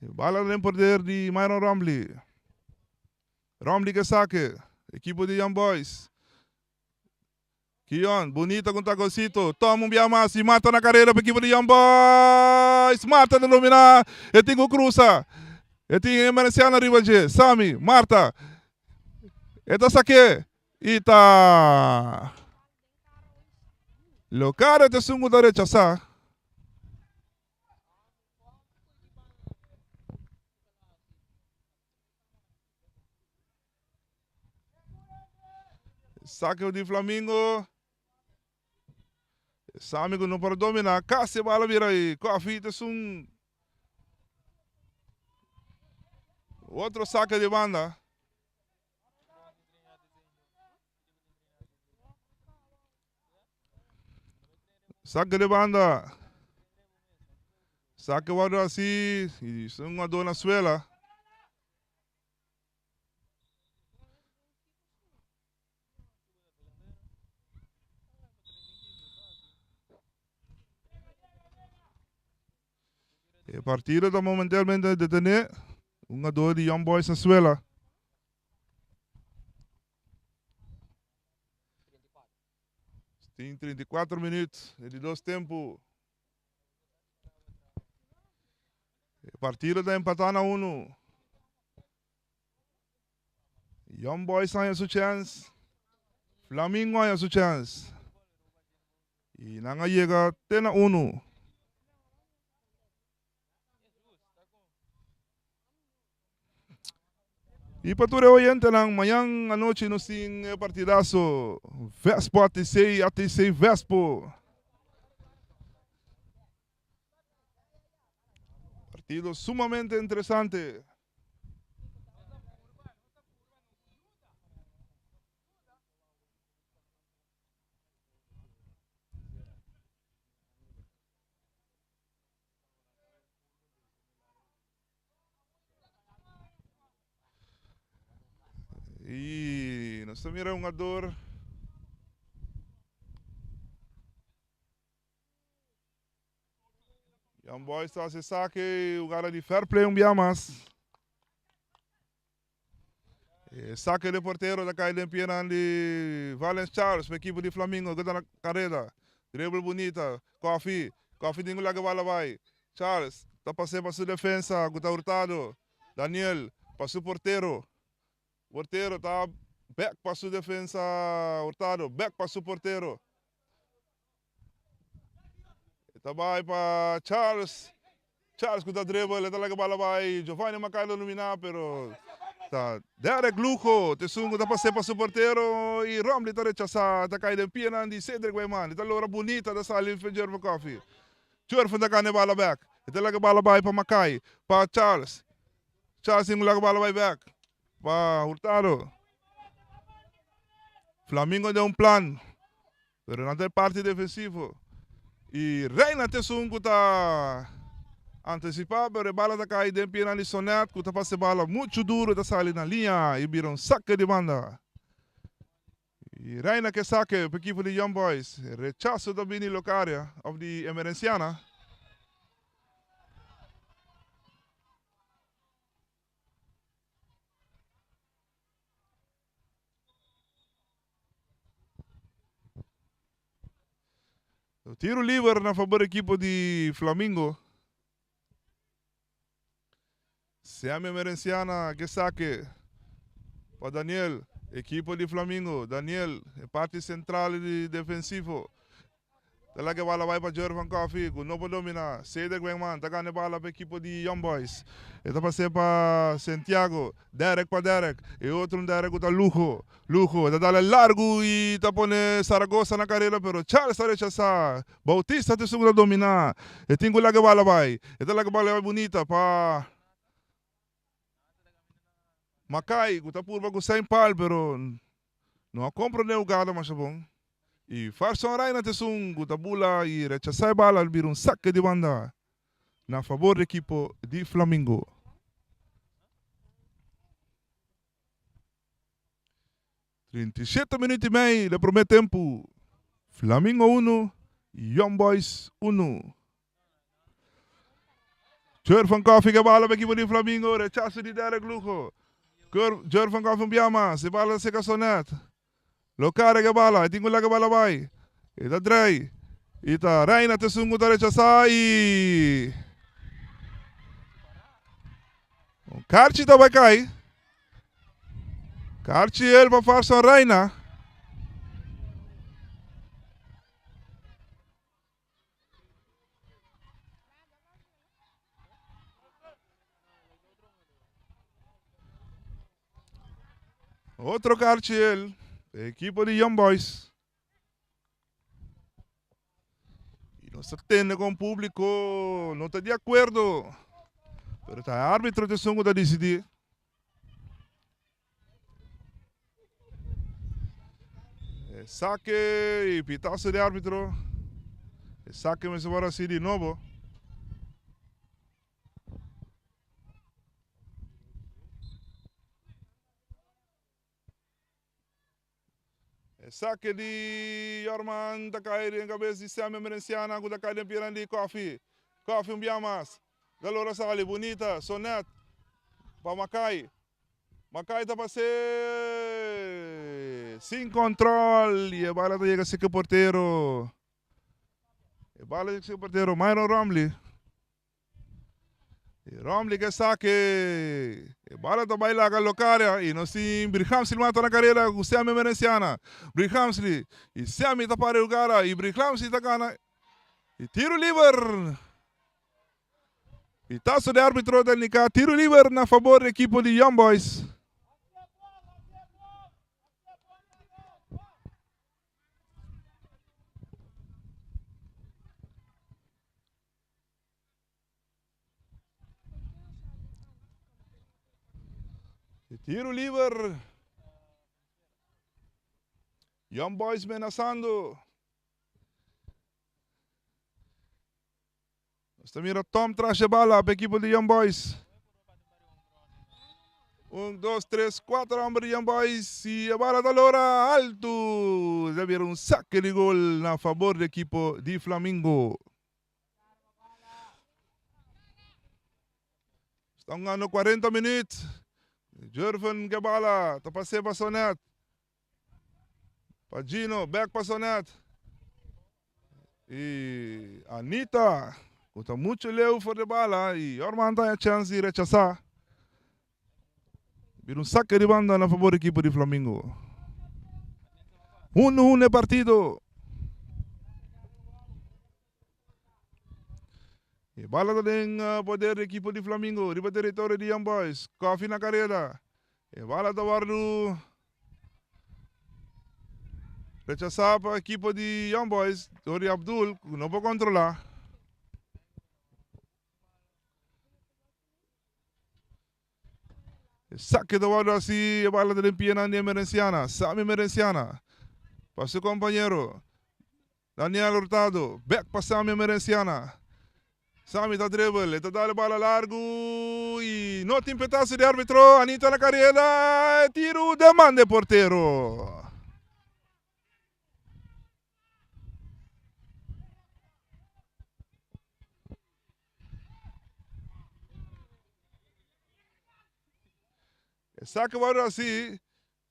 E bala den poder di Myron Rombley. Rombley ke sake. Ekipo di Young Boys. Kion, bunita ku takoncito. Toma un bia mas i mata na karera pa ekipo di Young Boys. Marta ta domina. E tin ku krusa. E tin Emerenciano riba dje. Sami, Marta. E ta sak'é. I ta Locario ta esun ku ta rechasá. Sake di Flamingo. Sami ku no por domina. Kasi bala bira i Kofi ta esun otro sake di banda. Sake di banda. Sake wòrdu hasi i un jugador na suela. E partido ta momentalmente detené. Un jugador di Young Boys na suela. Tin 34 minuut di dos tempo. E partido ta empatá na unu. Young Boys haña su chèns. Flamingo haña su chèns. I nan a yega te na unu. I pa tur e oyentenan, mañan anochi nos tin e partidaso Vespo ATC, ATC Vespo. Partido sumamente interesante. Y nos ta mira un jugador. Young Boys ta haci saque, jugada di fair play un bia mas. E saque de portero ta cay den pienan di Valens Charles pa equipo di Flamingo cu ta na careda. Dribble bunita, Coffee, Coffee tin cu laga bala bay. Charles ta pase pa su defensa cu ta Hurtado. Daniel pa su portero. Portero ta bek pa su defensa Hurtado, bek pa su portero. E ta bai pa Charles. Charles ku ta dribble, e ta laga bala bai. Giovanni Makai lo lumina, pero ta Derek Lugo ta esun ku ta pase pa su portero i Romley ta rechasa. Ta kai den pianan di Cedric Weyman. E ta logra bunita ta sali for Jervin Coffie. Jervin ta gana e bala bek. E ta laga bala bai pa Makai, pa Charles. Charles tin ku laga bala bai bek pa Hurtado. Flamingo den un plan. Pero nan ta e parti defensivo. Y Reina ta esun cu ta anticipa, pero e bala ta cay den pienan di Sonet cu ta pasa e bala mucho duro, ta sali na liña y bira un saque di banda. Y Reina ke saque pa ekipo di Young Boys. Rechazo ta bini Locaria of di Emerenciana. Tiro liber na fabor ekipo di Flamingo. Sammy Emerenciana ke sake pa Daniel. Ekipo di Flamingo. Daniel, e parti sentral di defensivo. Ta laga e bala bai pa Jervan Coffee ku no por dominá. Cedric Wengman ta gana e bala pa ekipo di Young Boys. E ta pas'é pa Santiago. Derek pa Derek. E otro un Derek ku ta luho. Luho. E ta dal e largu i ta pone Saragoza na karera pero Charles ta rechasá. Bautista ta esun ku ta dominá. E tin ku laga e bala bai. E ta laga e bala bai bunita pa Makai ku ta purba ku Saint Paul pero No a komprondé hugada masha bon i Farson Reina ta esun ku ta bula i rechasá e bala al bira un sake di banda na fabor di ekipo di Flamingo. 37 minuut i mei den promé tempu, Flamingo unu, Young Boys unu. Jervan Coffee ke bala pa ekipo di Flamingo, rechaso di Derek Lugo. Jervan Coffee un bia mas, e bala ta seka Sonet. Lo carga e bala, e tin ku laga e bala bai. E ta drei, i ta Reina ta esun ku ta rechasá i un karchi ta bai kai. Karchi el pa Farson Reina. Otro karchi el, ekipo di Young Boys. Y nos ta tende con público no ta di acuerdo. Pero ta árbitro te esun ku ta disidí. E saque y pitazo de árbitro. E saque mester wòrdu hasi di nobo. E saque di Yorman ta kai den kabes di Sammy Merenciana ku ta kai den piernan di Koffie. Koffie un bia mas. Galora sali bunita, Sonet pa Makai. Makai ta pas'é sin control y e bala ta yega seke portero. E bala yega seke portero Myron Romley. Y Romley ke sake e bala ta bai laga Locaria y nos tin Brihamsley mata na carera cu Sammy Merenciana. Brihamsley y Sammy ta para e hugada y Brihamsley ta gana y tiro liber. Pitazo di arbitro ta indica tiro liber na fabor di ekipo di Young Boys. Tiro liber. Young Boys menasando. Nos ta mira Tom tras e bala pa ekipo di Young Boys. Un, dos, tres, kuater homber di Young Boys i e bala ta lora altu. Ta bira un sake di gol na fabor di ekipo di Flamingo. Sta hungando 40 minuut. Jurven ke bala ta pase pa Sonet. Pa Gino, bek pa Sonet. Y Anita, cu ta mucho leu for de bala y Yorman ta haya chance di rechasa. Bira un saque di banda na favor equipo di Flamingo. 1-1 e partido. E bala ta den poder di equipo di Flamingo riba territorio di Young Boys. Koffie na careda. E bala ta wordu rechasá pa ekipo di Young Boys dor di Abdul ku no por kontrolá. E sake ta wordu hasi e bala ta den pianan di Emerenciana. Sami Emerenciana pa su kompañero. Daniel Hurtado, bek pa Sami Emerenciana. Sami ta dribble, e ta dal e bala largu y no tin petazo di arbitro. Anita na careda, e tiro den man di e portero. E sake wòrdu hasi.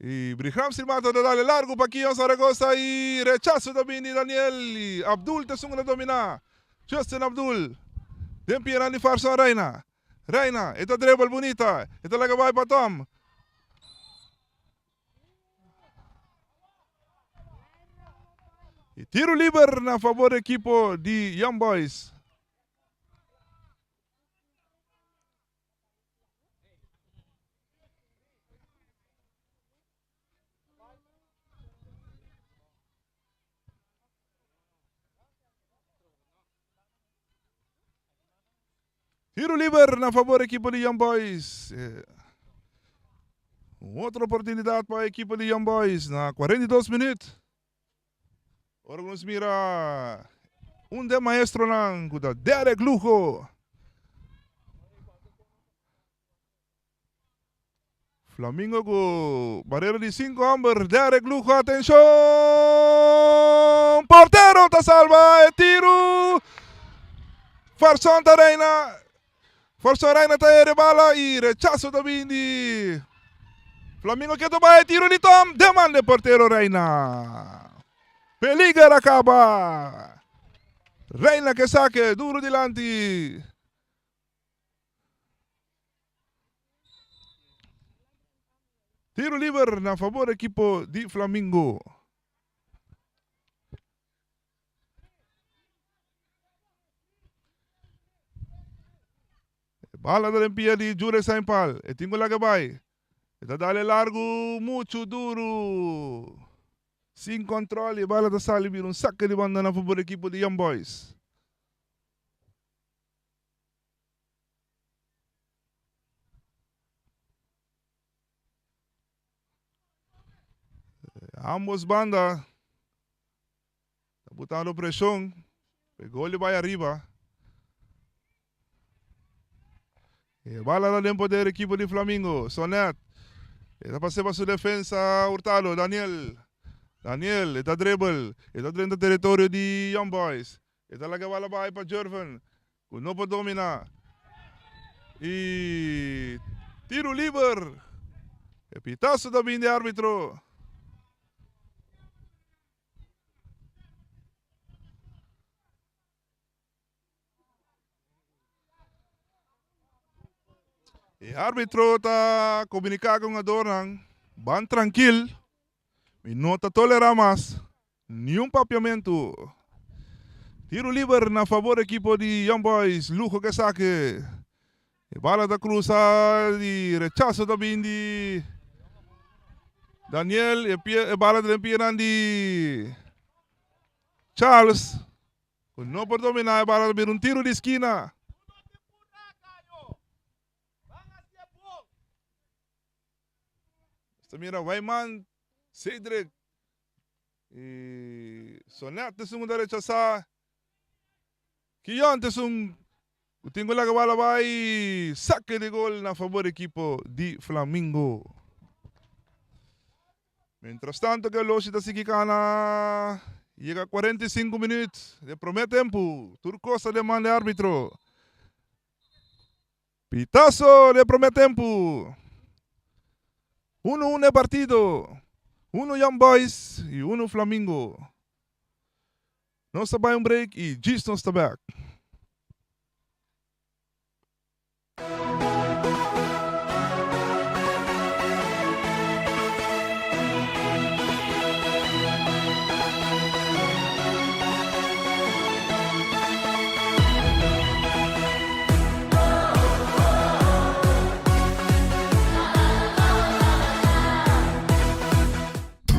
Y Brigham Silmata ta dale largo pa Kion Zaragoza y rechazo ta bini Daniel y Abdul ta esun ku ta domina. Justin Abdul den piernan di Farson Reina. Reina e ta dribble bunita e ta laga bai pa Tom. Y tiro liber na favor ekipo di Young Boys. Tiro liber na favor equipo di Young Boys. Eh, un otro oportunidad pa equipo di Young Boys na 42 minuut. Ora nos mira un de maestronan ku ta Derek Lugo. Flamingo ku barera di 5 homber. Derek Lugo, atenshon! Portero ta salva e tiru. Farson ta reina. Forza Reina ta ere bala y rechazo ta bin di Flamingo ke ta bai tiro di Tom deman de portero Reina. Peliger a caba. Reina ke sake duro dilanti. Tiro liber na favor equipo di Flamingo. Bala ta den pia di Jure Sainpal. E tin ku laga bai. E ta dale largu muchu duru. Sin kontrol e bala ta sali bira un sake di banda na fabor ekipo di Young Boys. Ambos banda Ta butando presion pa e gol di bai ariba. E bala ta den poder ekipo di Flamingo. Sonet. E ta pase pa su defensa Hurtado. Daniel. Daniel e ta dribble. E ta drenta teritorio di Young Boys. E ta laga e bala bai pa Jervin ku no por domina. I tiro liber. E pitazo ta bin di arbitro. E arbitro ta komuniká ku hungadornan, Ban trankil, mi no ta tolerá mas niun papiamentu. Tiro liber na fabor ekipo di Young Boys, Lugo ke sake. E bala ta krusa di rechaso ta bin di Daniel, e pie e bala ta den pienan di Charles ku no por dominá e bala ta bira un tiro di skina. Nos ta mira Weyman, Cedric i Sonet esun ku ta rechasá. Kion ta esun ku tin ku laga bala bai sake di gol na fabor ekipo di Flamingo. Mientras tanto ke oloshi ta sigui kana yega 45 minuut di prome tempu. Tur kos ta den man di arbitro. Pitaso di prome tempu. Uno uno e partido. Uno Young Boys i uno Flamingo. Nos ta bai un break y djis nos ta bek.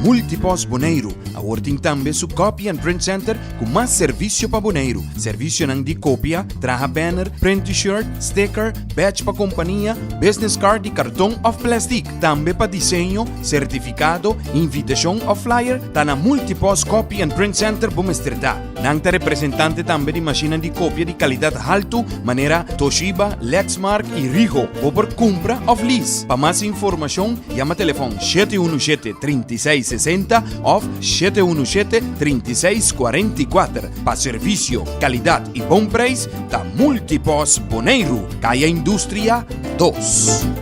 Multipost Boneiru awor tin tambe su Copy and Print Center ku mas servisio pa Boneiru. Servisionan di kopia, traha banner, print t-shirt, sticker, badge pa kompania, business card di karton òf plèstik. Tambe pa diseño, sertifikado, invitashon òf flyer, ta na Multipost Copy and Print Center bo mester ta. Nan ta representante tambe di mashinnan di kopia di kalidat haltu manera Toshiba, Lexmark i Rigo. Bo por kumpra òf lease. Pa mas informashon yama telefòn 717 36 60 òf 717 36 44. Pa servisio, kalidat i bon preis ta Multipos Boneiru, Kaya Industria 2.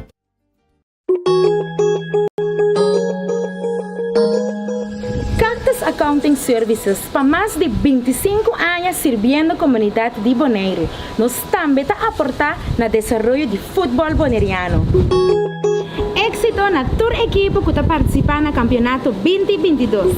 Accounting Services pa mas di 25 aña sirbiendo komunidat di Boneiru. Nos tambe ta aportá na desaroyo di futbòl boneriano. Éksito na tur ekipo ku ta partisipá na kampionato 2022.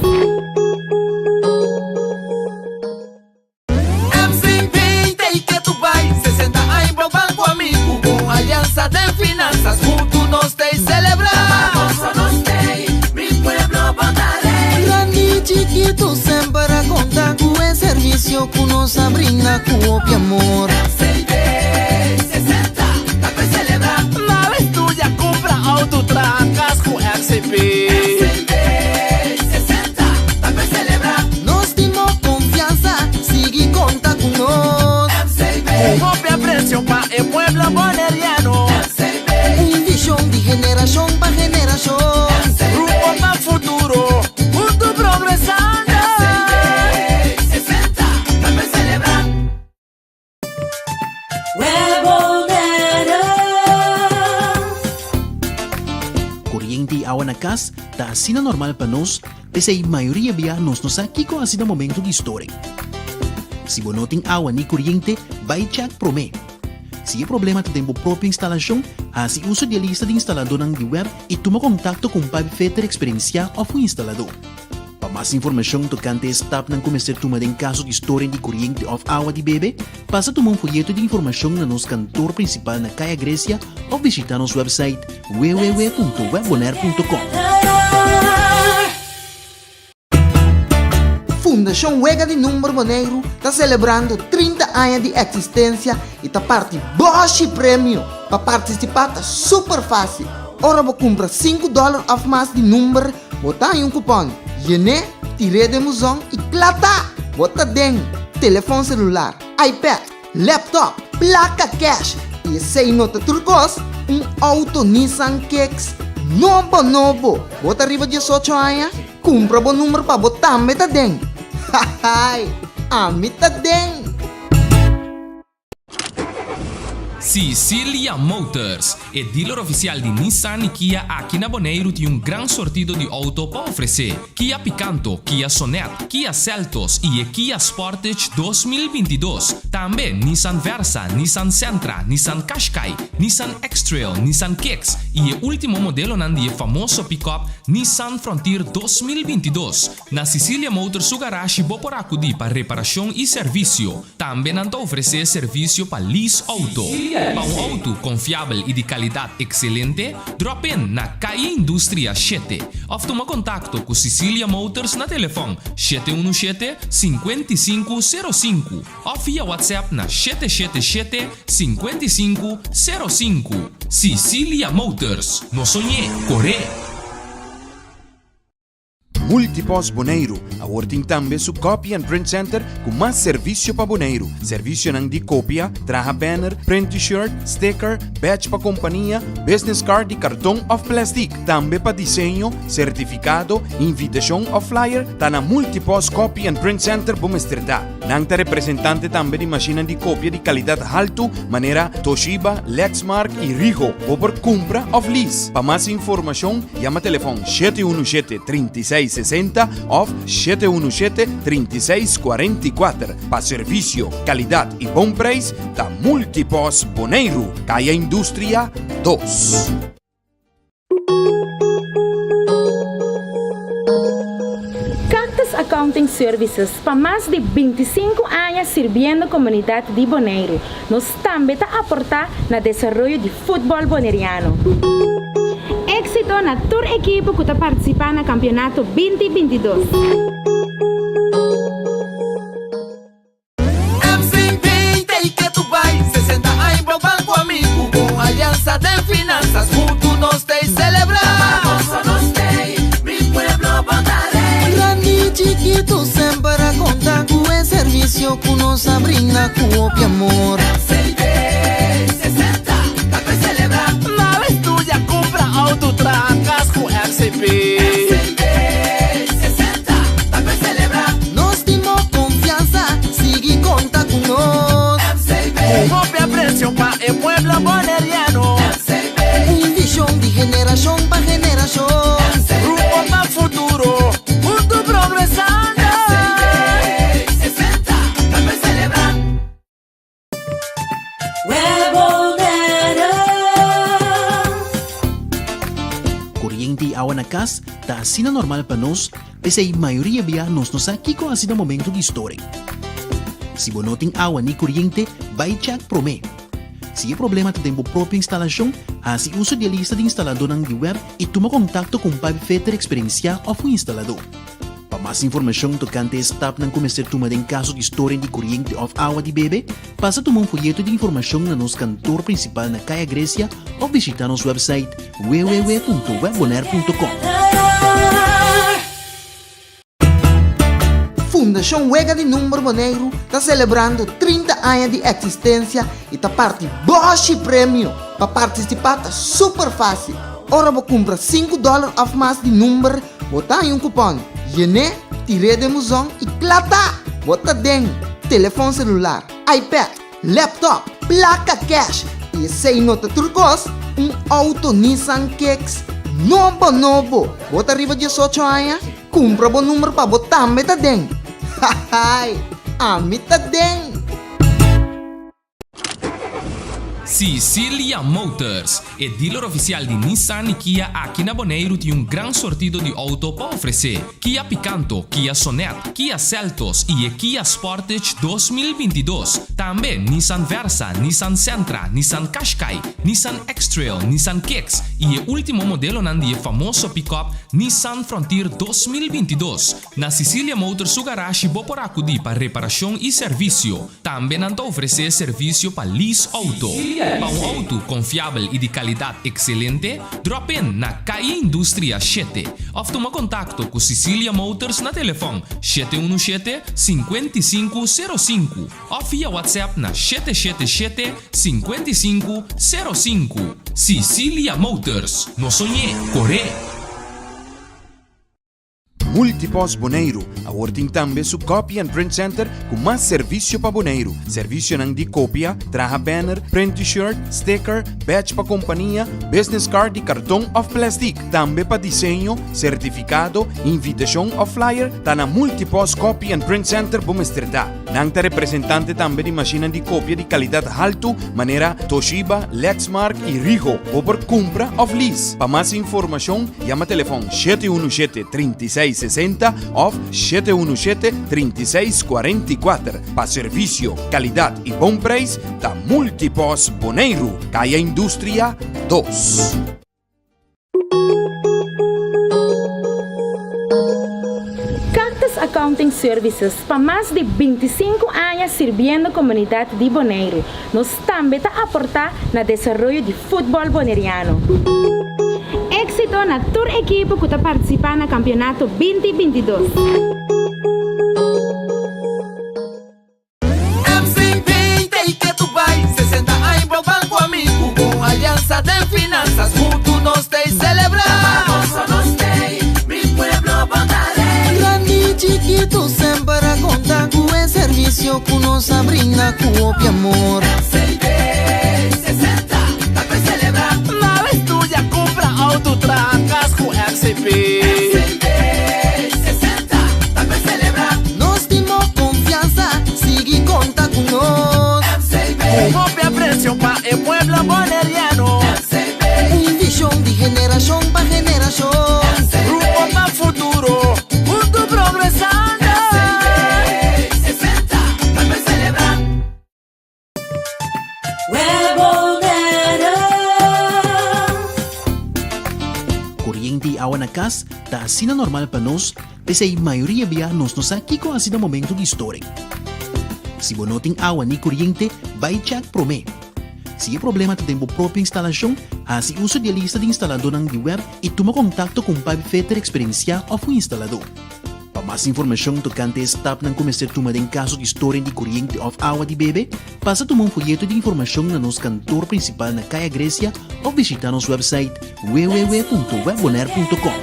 MC 20 i ke tu bai 60 aña bo ban ku ami ku bon aliansa den finansas huntu nos tei selebrá. Goso nos tei, mi pueblo bo ta rei. Grandi i chikitu semper a konta ku e servisio ku nos a brinda ku hopi amor. MCB 60 ta pe selebrá. Nada estudia, kumpra outo, traha kas ku MCB. MCB 60 ta pe selebrá. Nos tin bo konfiansa, sigui konta ku nos. MCB. Ku hopi apresio pa e pueblo boneriano. MCB. Un vishon di generashon pa generashon. MCB. Rumbo pa futuro, huntu progresando. MCB 60 ta pe selebrá. Koriente i awa na kas ta asina normal pa nos, p'esei mayoria bia nos no sa kiko hasi na momento di storing. Si bo no tin awa ni koriente, bai chèk promé. Si e problema ta den bo propio instalashon, hasi uso di e lista di instaladónan di web i tuma kontakto ku un pipefitter eksperensiá òf un instaladó. Pa mas informashon tokante e stapnan ku mester tuma den kaso di storing di koriente òf awa di bebe, pasa tuma un foyeto di informashon na nos kantor prinsipal na Kaya Grecia òf bishitá nos wèpsait www.webbonaire.com. Fundashon Wega di Number Boneiru ta selebrando 30 aña di eksistensia i ta parti bòshi premio! Pa partisipá ta super fásil! Ora bo kumpra sinku dòler òf mas di number, bo ta haña un kupòn. Yen'é, tir'é den buzon i kla ta! Bo ta den telefòn selular, iPad, laptop, plaka kèsh i esei no ta tur kos, un outo Nissan Kicks nobo nobo! Bo ta riba diesocho aña? Kumpra bo number pa bo tambe ta den! Hahaai! Ami ta den! Sicilia Motors, e dealer ofisial di Nissan i Kia aki na Boneiru tin un gran sortido di outo pa ofresé. Kia Picanto, Kia Sonet, Kia Seltos i e Kia Sportage 2022. Tambe Nissan Versa, Nissan Sentra, Nissan Qashqai, Nissan X-Trail, Nissan Kicks i e último modelonan di e famoso pick-up Nissan Frontier 2022. Na Sicilia Motors su garashi bo por akudí pa reparashon i servisio. Tambe nan ta ofresé servisio pa lease outo. Pa un outo konfiabel i di kalidat ekselente, drop in na Calle Industria shete òf tuma kontakto ku Sicilia Motors na telefòn 717 55 05 òf via WhatsApp na 777 55 05. Sicilia Motors, no soñ'é, kor'é! Multipost Boneiru awor tin tambe su Copy and Print Center ku mas servisio pa Boneiru. Servisionan di kopia, traha banner, print t-shirt, sticker, badge pa kompania, business card di karton òf plèstik. Tambe pa diseño, sertifikado, invitashon òf flyer ta na Multipost Copy and Print Center bo mester ta. Nan ta representante tambe di mashinnan di kopia di kalidat haltu manera Toshiba, Lexmark i Ricoh. Bo por kumpra òf lease. Pa mas informashon yama telefòn 717 36 60 òf 717 36 44. Pa servisio, kalidat i bon preis ta Multipos Boneiru, Kaya Industria 2. Cactus Accounting Services pa mas di 25 aña sirbiendo komunidat di Boneiru. Nos tambe ta aportá na desaroyo di futbòl boneriano. Éksito na tur ekipo ku ta partisipá na kampionato 2022. MC 20 i ke tu bai 60 aña bo ban ku ami ku bon aliansa den finansas huntu nos tei selebrá. Goso nos tei, mi pueblo bo ta rei. Grandi i chikitu semper a konta ku e servisio ku nos a brinda ku hopi amor. MCB 60 ta pe selebrá. Nada estudia, kumpra outo, traha kas ku MCB. MCB 60 ta pe selebrá. Nos tin bo konfiansa, sigui konta ku nos. MCB. Ku hopi apresio pa e pueblo boneriano. MCB. Un vishon di generashon pa generashon. MCB. Rumbo pa futuro, huntu progresando. Koriente i awa na kas ta asina normal pa nos, p'esei mayoria bia nos no sa kiko hasi na momento di storing. Si bo no tin awa ni koriente, bai chèk promé. Si e problema ta den bo propio instalashon, hasi uso di e lista di instaladónan di web i tuma kontakto ku un pipefitter eksperensiá òf un instaladó. Pa mas informashon tokante e stapnan ku mester tuma den kaso di storing di koriente òf awa di bebe, pasa tuma un foyeto di informashon na nos kantor prinsipal na Kaya Grecia òf bishitá nos wèpsait www.webbonaire.com. Fundashon Wega di Number Boneiru ta selebrando 30 aña di eksistensia i ta parti bòshi premio! Pa partisipá ta super fásil! Ora bo kumpra sinku dòler òf mas di number, bo ta haña un kupòn. Yen'é, tir'é den buzon i kla ta! Bo ta den telefòn selular, iPad, laptop, plaka kèsh i esei no ta tur kos, un outo Nissan Kicks nobo nobo! Bo ta riba diesocho aña? Kumpra bo number pa bo tambe ta den! Hahaai! Ami ta den! Sicilia Motors, e dealer oficial di Nissan y Kia aki na Boneiru tin un gran sortido di auto pa ofrece. Kia Picanto, Kia Sonet, Kia Seltos y e Kia Sportage 2022. Tambe Nissan Versa, Nissan Sentra, Nissan Qashqai, Nissan X-Trail, Nissan Kicks y e ultimo modelonan di e famoso pick-up Nissan Frontier 2022. Na Sicilia Motors su garashi bo por acudi pa reparacion y servicio. Tambe nan ta ofresé servisio pa lease outo. Pa un outo konfiabel i di kalidat ekselente, drop in na Calle Industria shete òf tuma kontakto ku Sicilia Motors na telefòn 717 55 05 òf via WhatsApp na 777 55 05. Sicilia Motors, no soñ'é, kor'é! Multipost Boneiru awor tin tambe su Copy and Print Center ku mas servisio pa Boneiru. Servisionan di kopia, traha banner, print t-shirt, sticker, badge pa kompania, business card di karton òf plèstik. Tambe pa diseño, sertifikado, invitashon òf flyer ta na Multipost Copy and Print Center bo mester ta. Nan ta representante tambe di mashinnan di kopia di kalidat haltu manera Toshiba, Lexmark i Rigo. Bo por kumpra òf lease. Pa mas informashon yama telefòn 717 36 60 òf 717 36 44. Pa servisio, kalidat i bon preis ta Multipos Boneiru, Kaya Industria 2. Cactus Accounting Services pa mas di 25 aña sirbiendo komunidat di Boneiru. Nos tambe ta aportá na desaroyo di futbòl boneriano. Éksito na tur ekipo ku ta partisipá na kampionato binti 22. MCB ta y ke tu bai 60 aña bo ban cu ami Cu bon alianza den finanzas Hunto nos ta y celebra Famoso nos t'ey Mi pueblo bo ta rey. Grandi y chikitu semper a konta ku e servisio ku nos a brinda ku hopi amor. MCB 60 ta pa celebra. Na estudia, kumpra outo, traha kas ku MCB. MCB 60 ta pa celebra. Nos tin bo konfiansa, sigui konta ku nos. MCB. Ku hopi apresio pa e pueblo boneriano. MCB. Un vishon di generashon pa generashon. MCB. Rumbo pa futuro, huntu progresando. MCB 60 ta pa celebra. Koriente i awa na kas ta asina normal pa nos, p'esei mayoria bia nos no sa kiko hasi na momento di storing. Si bo no tin awa ni koriente, bai chèk promé. Si e problema ta den bo propio instalashon, hasi uso di e lista di instaladónan di wèb i tuma kontakto ku un pipefitter eksperensiá òf un instaladó. Pa mas informashon tokante e stapnan ku mester tuma den kaso di storing di koriente òf awa di bebe, pasa tuma un foyeto di informashon na nos kantor prinsipal na Kaya Grecia òf bishitá nos wèpsait www.webbonaire.com.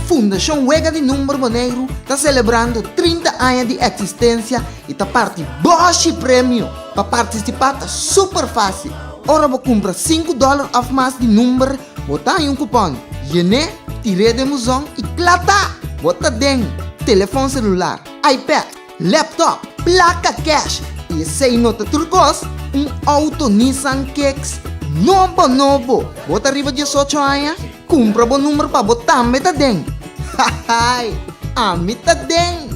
Fundashon Wega di Number Boneiru ta selebrando 30 aña di eksistensia i ta parti bòshi premio! Pa partisipá ta super fásil! Ora bo kumpra sinku dòler òf mas di number, Bo ta haña un kupòn, yen'é, tir'é den buzon i kla ta! Bo ta den telefòn selular, iPad, laptop, plaka kèsh i esei no ta tur kos, un outo Nissan Kicks. Nobo nobo! Bo ta riba diesocho aña? Kumpra bo number pa bo tambe ta den! Hahaai! Ami ta den!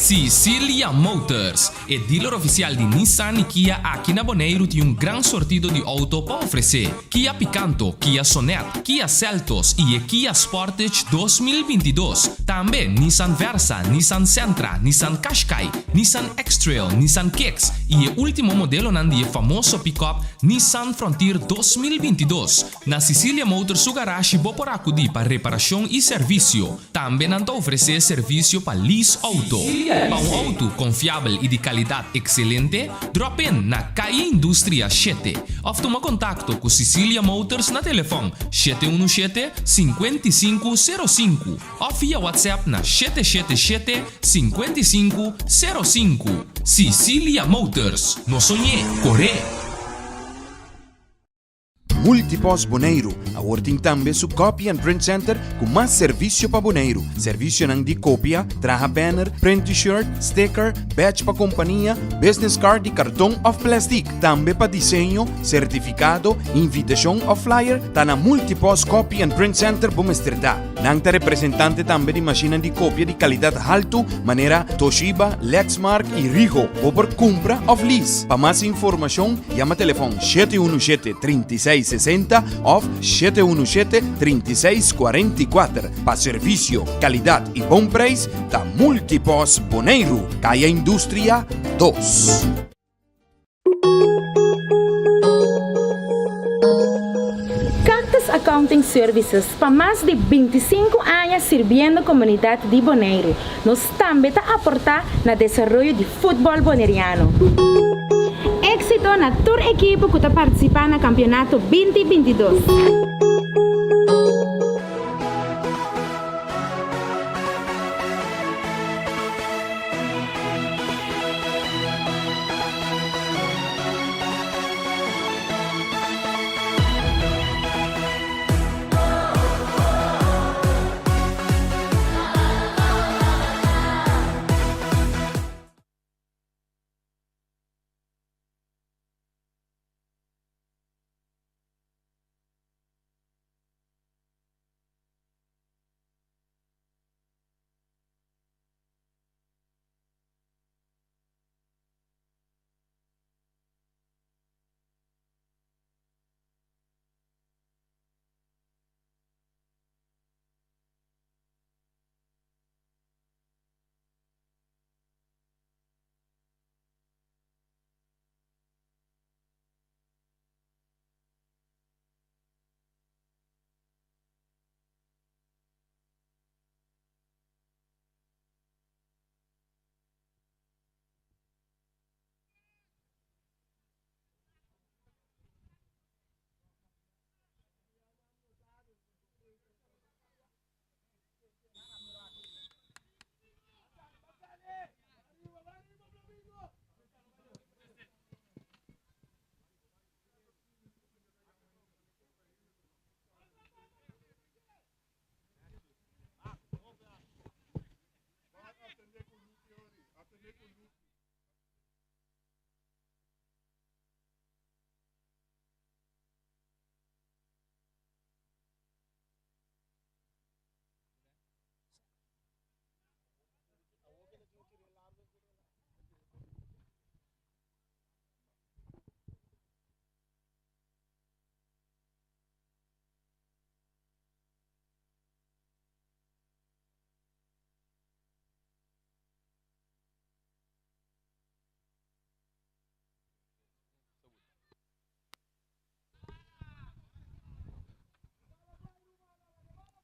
Sicilia Motors, e dealer oficial di Nissan y Kia aki na Boneiru tin un gran sortido di auto pa ofrece. Kia Picanto, Kia Sonet, Kia Seltos y e Kia Sportage 2022. Tambe Nissan Versa, Nissan Sentra, Nissan Qashqai, Nissan X-Trail, Nissan Kicks y e ultimo modelonan di e famoso pick-up Nissan Frontier 2022. Na Sicilia Motors su garashi bo por acudi pa reparacion y servicio. Tambe nan ta ofresé servisio pa lease outo. Pa un outo konfiabel i di kalidat ekselente, drop in na Calle Industria shete òf tuma kontakto ku Sicilia Motors na telefòn 717 55 05 òf via WhatsApp na 777 55 05. Sicilia Motors, no soñ'é, kor'é! Multipost Boneiru awor tin tambe su Copy and Print Center ku mas servisio pa Boneiru. Servisionan di kopia, traha banner, print t-shirt, sticker, badge pa kompania, business card di karton òf plèstik. Tambe pa diseño, sertifikado, invitashon òf flyer ta na Multipost Copy and Print Center bo mester ta. Nan ta representante tambe di mashinnan di kopia di kalidat haltu manera Toshiba, Lexmark i Ricoh. Bo por kumpra òf lease. Pa mas informashon yama telefòn 717 36 60 òf 717 36 44. Pa servisio, kalidat i bon preis ta Multipos Boneiru, Kaya Industria 2. Cactus Accounting Services pa mas di 25 aña sirbiendo komunidat di Boneiru. Nos tambe ta aportá na desaroyo di futbòl boneriano. Éksito na tur ekipo ku ta partisipá na kampionato 20 22.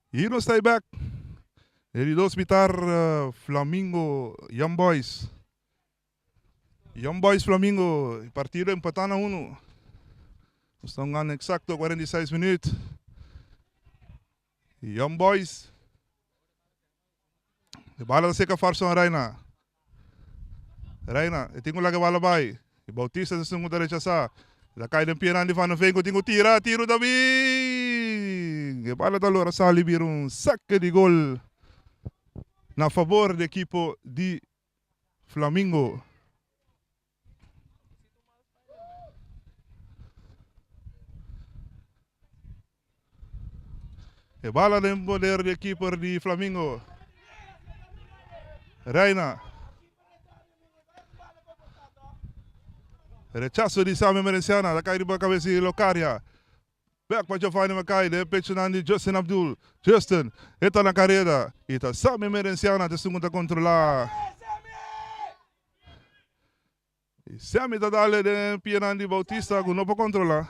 Hier nos ta back. E di dos mitar Flamingo Young Boys. Young Boys Flamingo, e partido empatá na unu. Nos ta hungando eksakto 46 minuut. Young Boys. E bala ta seka Farson Reina. Reina, e tin ku laga e bala bai. E Bautista ta esun ku ta rechasá. E ta kai den pianan di Van der Veen ku tin ku tira. Tiro ta bin! E bala ta lora sali bira un sake di gol na fabor di ekipo di Flamingo. E bala den poder di e keeper di Flamingo. Reina. Rechaso di Sammy Merenciana ta kai riba kabes di Locaria. Bek pa Giovanni Mackay den e pechonan di Justin Abdul. Justin e ta na kareda i ta Sammy Merenciana ta esun ku ta kontrolá. I Sammy ta dale den pianan di Bautista ku no por kontrolá.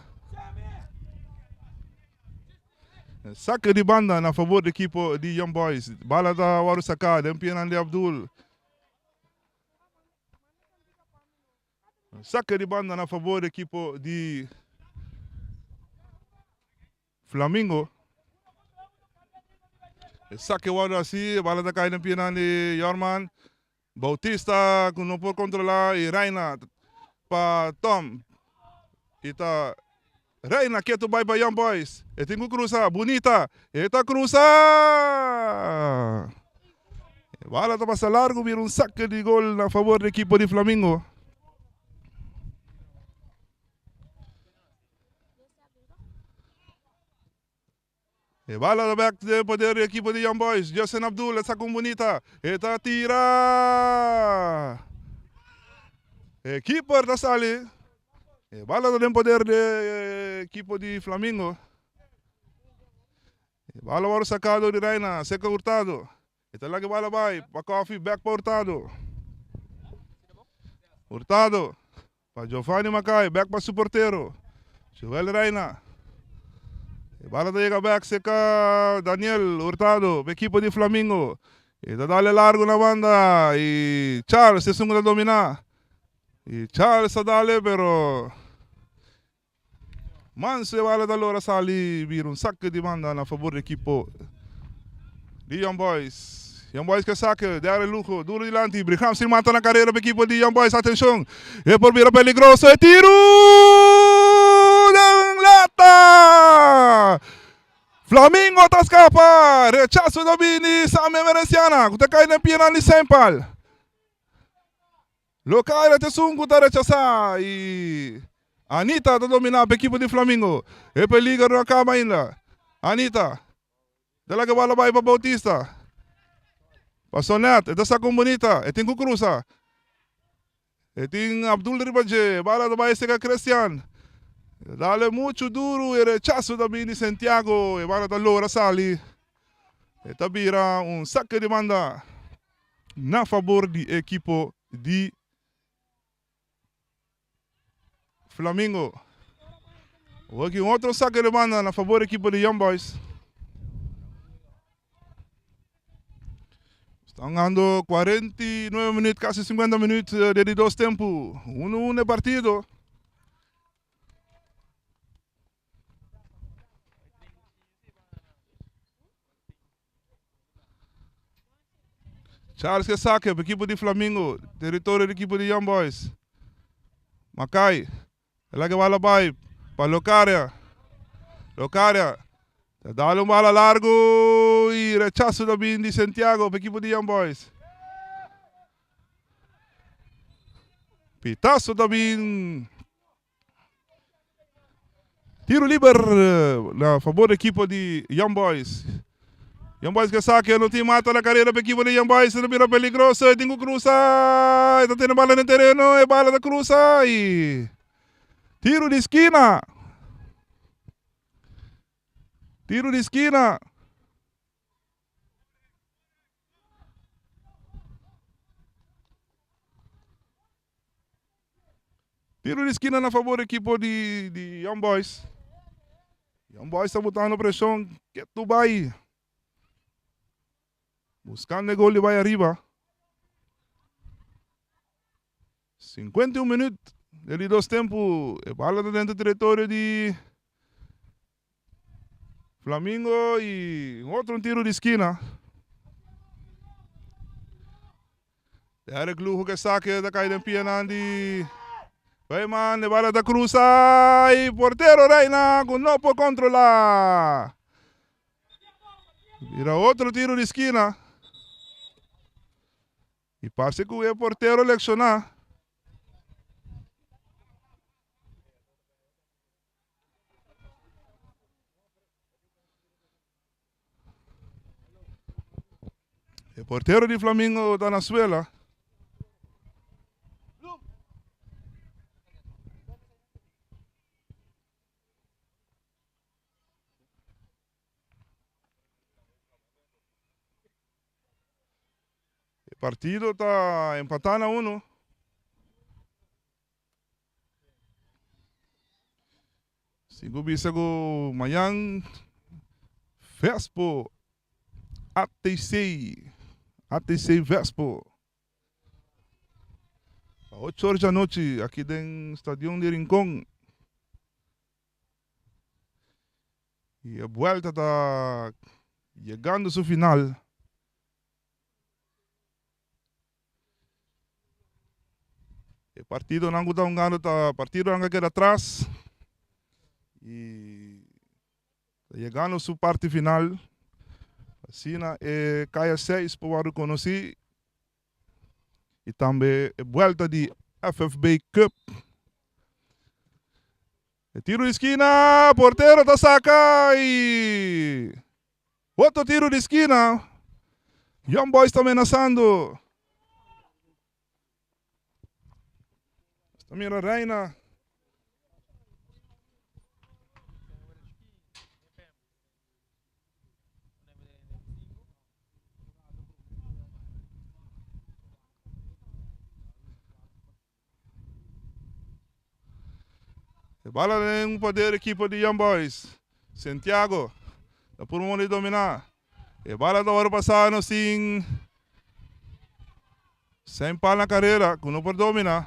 Sake di banda na fabor di ekipo di Young Boys. Bala ta wòrdu saká den pianan di Abdul. Sake di banda na fabor di ekipo di Flamingo. E sake wòrdu hasi, e bala ta kai den pianan di Yorman. Bautista ku no por kontrolá i Reina pa Tom. I ta Reina ketu bai pa Young Boys. E tin ku krusa. Bunita. E ta krusa! E bala ta pasa largu bira un sake di gol na fabor di ekipo di Flamingo. E bala ta bek den poder di ekipo di Young Boys. Justin Abdul a saka un bunita. E ta tira! E keeper ta sali. E bala ta den poder di ekipo di Flamingo. E bala wòrdu saka dor di Reina, seka Hurtado. E ta laga e bala bai pa Koffie, bek pa Hurtado. Hurtado pa Giovanni Mackay, bek pa su portero, Joel Reina. E bala ta yega bek seka Daniel Hurtado pa ekipo di Flamingo. E ta dale largo na banda y Charles esun ku ta domina. Y Charles ta dale pero Manso e bala ta logra sali bira un sake di banda na fabor di ekipo di Young Boys. Young Boys ke sake, Darren Lugo duro dilanti, Brigham sin mata na karera pa ekipo di Young Boys, atenshon, e por bira peligroso, e tiru den lata! Flamingo ta skapa, rechaso ta bini Sammy Emerenciana ku ta kai den pianan di Sempal. Locaira ta esun ku ta rechasá i Anita ta dominá pa ekipo di Flamingo. E peliger no a kaba ainda. Anita ta laga e bala bai pa Bautista. Pa Sonet, e ta saka un bunita, e tin ku krusa. E tin Abdul riba dje, e bala ta bai seka Christian. E ta dale muchu duru, e rechaso ta bini di Santiago, e bala ta logra sali. E ta bira un sake di banda. Na fabor di e ekipo di Flamingo. Awor aki un otro sake di banda na fabor di ekipo di Young Boys. Stan hungando 49 minuut, kasi 50 minuut de di dos tempu. 1-1 e partido. Charles ke sake pa ekipo di Flamingo, teritorio di ekipo di Young Boys. Makai, el a ke bala bai pa Locaria. Locaria ta dal un bala largu i rechaso ta bin di Santiago pa ekipo di Young Boys. Pitazo ta bin. Tiro liber na fabor di ekipo di Young Boys. Young Boys ke sake no tin mata na karera pa ekipo di Young Boys ta bira peligroso e tin ku krusa e ta tene bala den tereno e bala ta krusa i tiro di skina. Tiro di skina. Tiro di skina na fabor ekipo di di Young Boys. Young Boys ta botando preshon ketu bai. Buskando e gol di bai ariba. 51 minuut den di dos tempu. E bala ta dentro teritorio di Flamingo y un otro tiro di skina. Derek Lugo ke sake ta kai den pianan di Wijman. E bala ta cruza y portero Reina ku no por controla. Bira otro tiro di skina. Y parse ku e portero lecciona. E portero di Flamingo ta na suela. E partido ta empatá na uno. Sin ku bisa ku mañan Vespo ATC, ATC Vespo. Pa ocho or djanochi aki den Stadion di Rincon. Y e buelta ta yegando su final. E partidonan ku ta hungando ta partidonan ku a keda atras y ta yegando su parti final. Asina e Kaya seis por wòrdu konosí y tambe e buelta di FFB Cup. E tiro di skina, portero ta saka y otro tiro di skina. Young Boys ta menasando. Ta mira Reina. E bala den poder ekipo di Young Boys. Santiago ta purba di dominá. E bala ta wòrdu pasá no sin Saint Paul na karera ku no por dominá.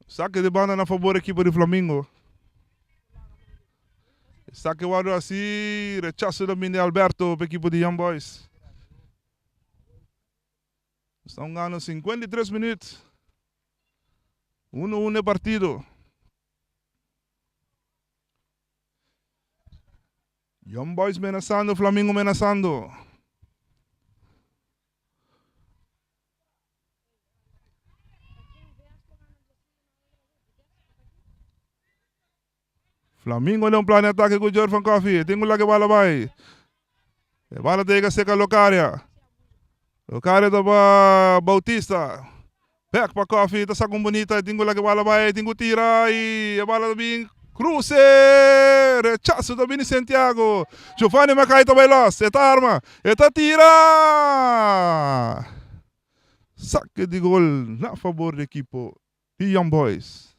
Saque de banda na favor equipo di Flamingo. Saque wado así, rechazo da de Alberto pa equipo di Young Boys. Están jugando 53 minutos. 1-1 partido. Young Boys menasando, Flamingo menasando. Flamingo den un plan di atake ku Jorvan Coffee. Tin ku lak e bala bai. E bala ta yega seka Locaria. Locaria ta pa Bautista. Bek pa Coffee ta saka un bunita. Tin ku lak e bala bai. Tin ku tira i e bala ta bin kruse. Rechaso ta bini Santiago. Giovanni Mackay ta bai los. E ta arma. E ta tira! Sake di gol na fabor di ekipo di Young Boys.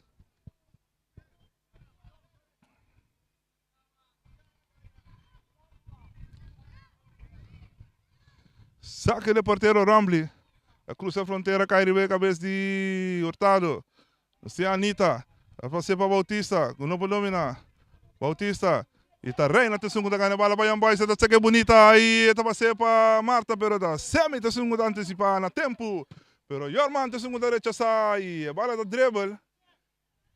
Sake di portero Rombley. A cruza frontera cai riba e cabes di Hurtado. Si Anita. A pase pa Bautista. Cu no por domina. Bautista. Y ta Reina ta esun cu ta gana e bala pa Young Boys. E ta seke bunita y e ta pase pa Marta pero ta Sammy ta esun cu ta anticipa na tempo. Pero Yorman ta esun cu ta rechasa y e bala ta dribble.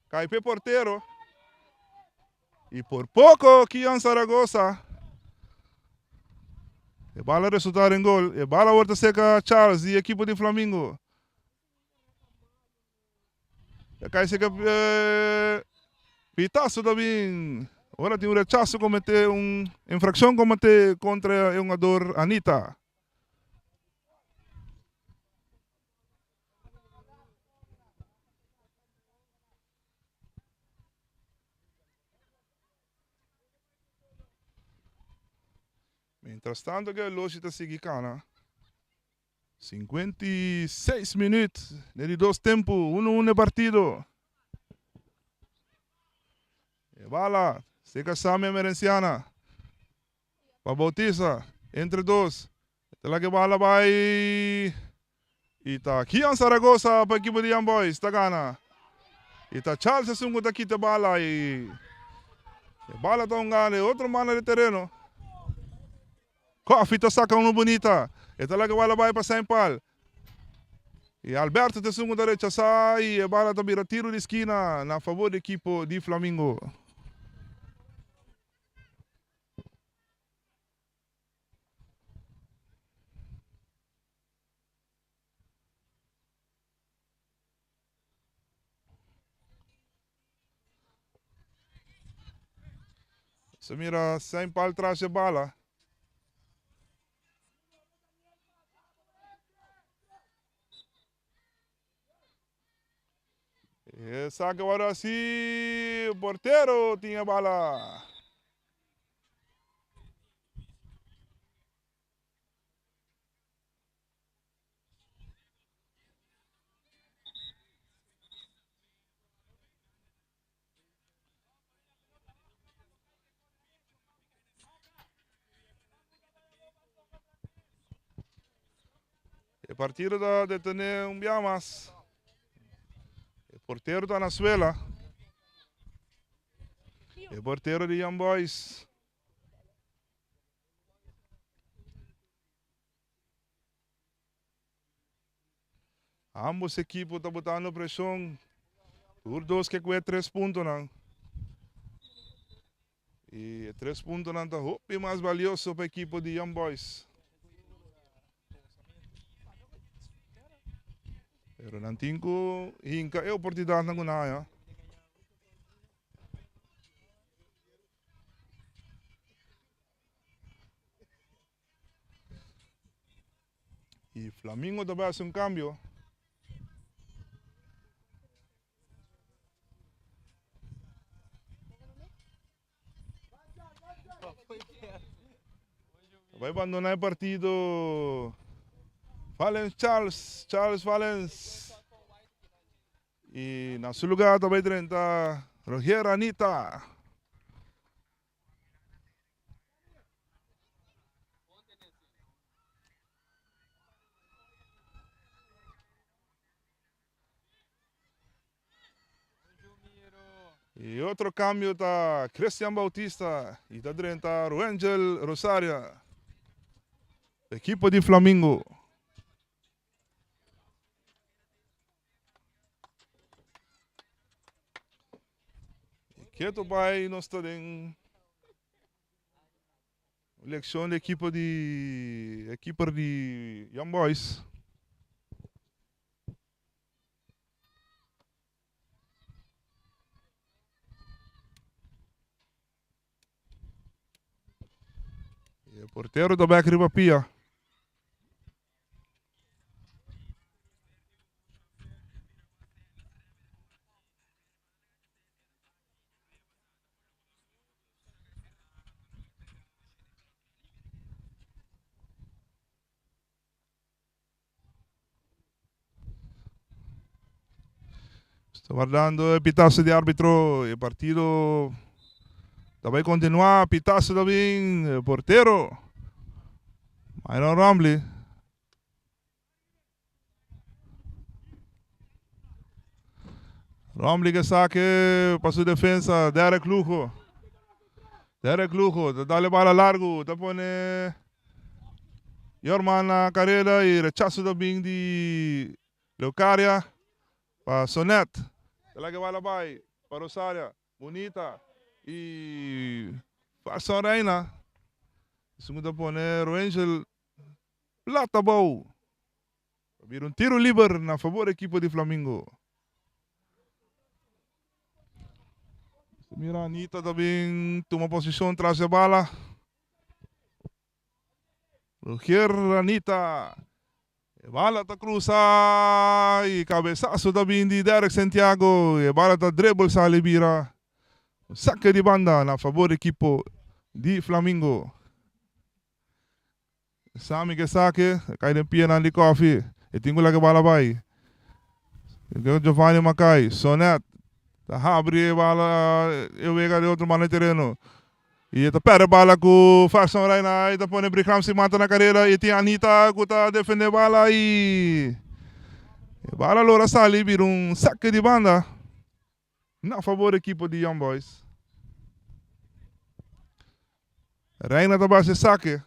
Cai p'e portero. Y por poco Kion Zaragoza. E bala resulta den gol. E bala awor ta seca Charles di equipo di Flamingo. Ta cai seca Pitazo ta bin. Ora tin un rechazo comete un infraccion comete contra e hungador Anita. Mientras tanto ke Loshi ta sigui kana. 56 minuut den di dos tempu, 1-1 e partido. E bala seka Sammy Emerenciana. Pa Bautista, entre dos. Ta laga e bala bai. Y ta Kian Zaragoza pa ekipo di Young Boys ta gana. Y ta Charles esun cu ta kita e bala y e bala ta hunga den otro banda di tereno. Coffee ta saca uno bunita. E ta laga e bala bai pa Saint Paul. Y Alberto ta esun cu ta rechasa y e bala ta bira tiro di skina na favor di ekipo di Flamingo. Se mira Saint Paul tras e bala. E saque wòrdu hasi, portero tin e bala. E partido ta detene un bia mas. E portero ta na suela. E portero di Young Boys. Ambos ekipo ta botando preshon. Tur dos ke kue tres puntonan. I e tres puntonan ta hopi mas balioso pa ekipo di Young Boys. Pero nan tin ku hinka e oportunidatnan ku nan haña. Y Flamingo ta bai haci un cambio. Bai bandona e partido Valens Charles, Charles Valens. Y na su lugar ta bai drenta Roger Anita. Y otro cambio ta Christian Bautista y ta drenta Ruangel Rosaria. Equipo di Flamingo. Keto bai nos ta den leccion di equipo di e keeper di Young Boys. E portero ta bek riba pia. Sta wardando e pitazo di arbitro. E partido ta bai continua. Pitazo ta bin. E portero. Myron Rombley. Rombley ke sake pa su defensa. Derek Lugo. Derek Lugo ta dale bala largo. Ta pone Yorman na careda y rechazo ta bin di Leocaria pa Sonet. Ta laga e bala bay pa Rosaria. Bunita y Farson Reina. Esun cu ta pone Roangel plat abou. Ta bira un tiro liber na fabor ekipo di Flamingo. Mira Anita ta bin tuma posicion tras e bala. Roger Anita. E bala ta cruza y cabezazo ta bin di Derek Santiago. E bala ta dribble sali bira un saque di banda na fabor ekipo di Flamingo. Sami ke sake, a kai den pianan di Kofi. E tin ku laga e bala bai. Giovanni Makai, Sonet, ta habri e bala e wega di otro banda di tereno. I e ta pèrdè bala ku Farson Reina i ta pone Brigham si mata na karera. I tin Anita ku ta defendé bala i e bala lora sali bira un sake di banda na fabor ekipo di Young Boys. Reina ta basa e sake.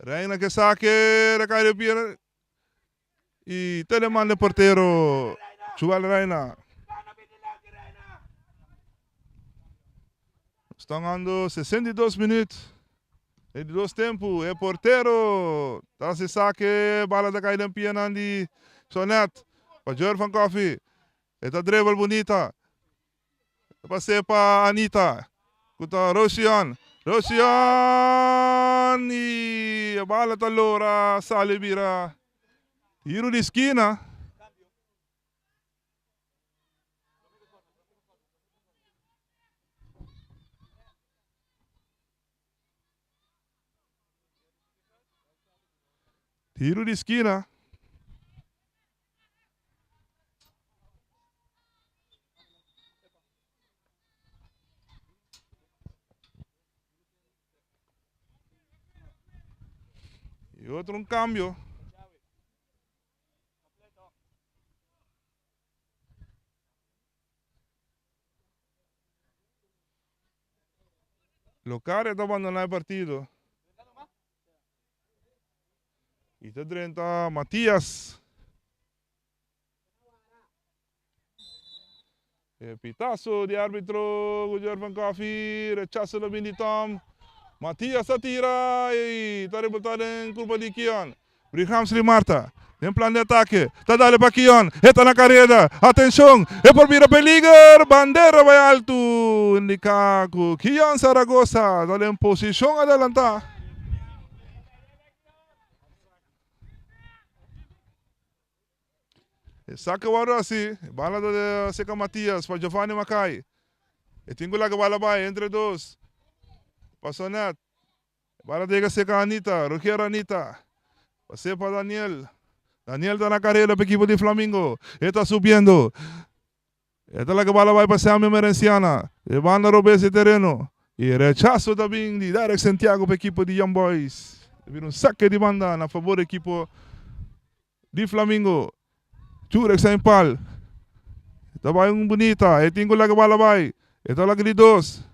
Reina ke sake, rekai de pier i te de manda e portero Chuel Reina. Nos ta hungando 62 minuut. E di dos tempu e portero ta hasi sake, bala ta kai den pianan di Sonet pa Jurgen Koffie. E ta dribble bunita. Ta pas'é pa Anita. Ku ta Roshion. Roshion! I e bala ta lora sali bira tiru di skina. Tiru di skina. Y otro un cambio. Locaria ta bandona e partido. Y ta drenta Matias. E pitazo di arbitro Gujer van Koffie. Rechazo ta bin di Tom. Matias ta tira y ta rebota den curpa di Kion. Brihamsley Martha den plan di atake ta dale pa Kion. E ta na kareda. Atenshon! E por bira peliger! Bandera bai altu indiká ku Kion Zaragoza ta den posishon adelantá. E sake wòrdu hasi. E bala ta seka Matias pa Giovanni Makai. E tin ku laga bala bai entre dos pa Sonet. Bala ta yega serka Anita, Rogier Anita. Pas'é pa Daniel. Daniel ta na karera pa ekipo di Flamingo. E ta subiendo. E ta laga bala bai pa Samuel Merenciana. E banda robes e tereno. E rechaso ta bin di Derek Santiago pa ekipo di Young Boys. Ta bira un sake di banda na fabor ekipo di Flamingo. Jurek Saint Paul. Ta bai un bunita. E tin ku laga bala bai. E ta laga di dos.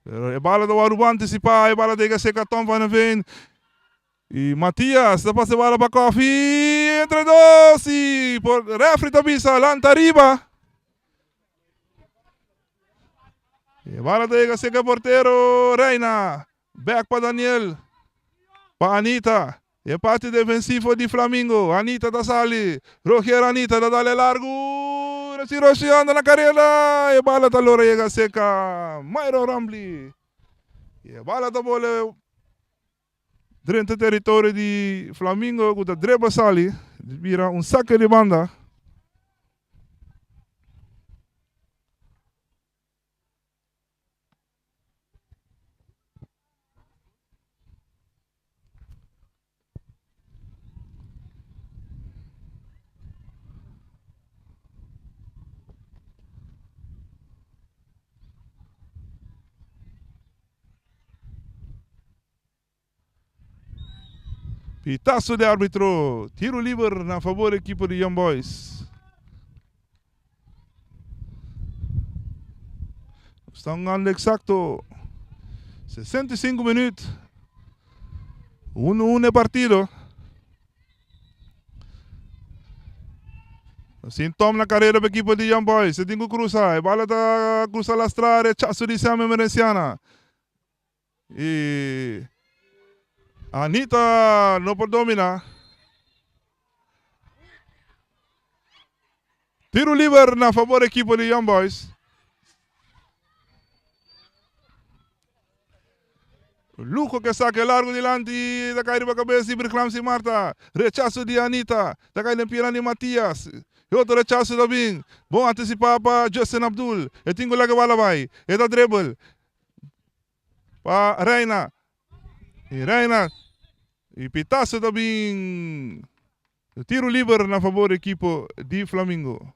Pero e bala ta wòrdu bon antisipá. E bala ta yega serka Tom van der Veen. I Matias ta pasa e bala pa Koffie. Entre dos i por refri ta bisa lanta riba. E bala ta yega serka portero Reina. Bek pa Daniel. Pa Anita. E parti defensivo di Flamingo. Anita ta sali. Rogier Anita ta dale largu. Reci Roshi anda na kareda. E bala ta lora yega seka Myron Rombley. E bala ta bole drenta teritorio di Flamingo ku ta dreba sali. Bira un sake di banda. Pitazo di arbitro, tiro liber na favor di ekipo di Young Boys. Nos ta hungando exacto 65 minuut. 1-1 e partido. Sin Tom na carrera pa ekipo di Young Boys. E tin ku cruza. E bala ta cruza lastra rechazo di Samuel Merenciana. Y Anita no por domina. Tiro liber na favor equipo di Young Boys. Lujo que saque largo dilanti, ta cai riba cabeza di Briglamsi Marta. Rechazo di Anita, ta cai den pierna di Matias. E otro rechazo ta bin. Bon anticipa pa Justin Abdul. E tin cu laga bala bai. E ta dribble. Pa Reina. Y Reina. Y pitazo ta bin. Tiro liber na favor equipo di Flamingo.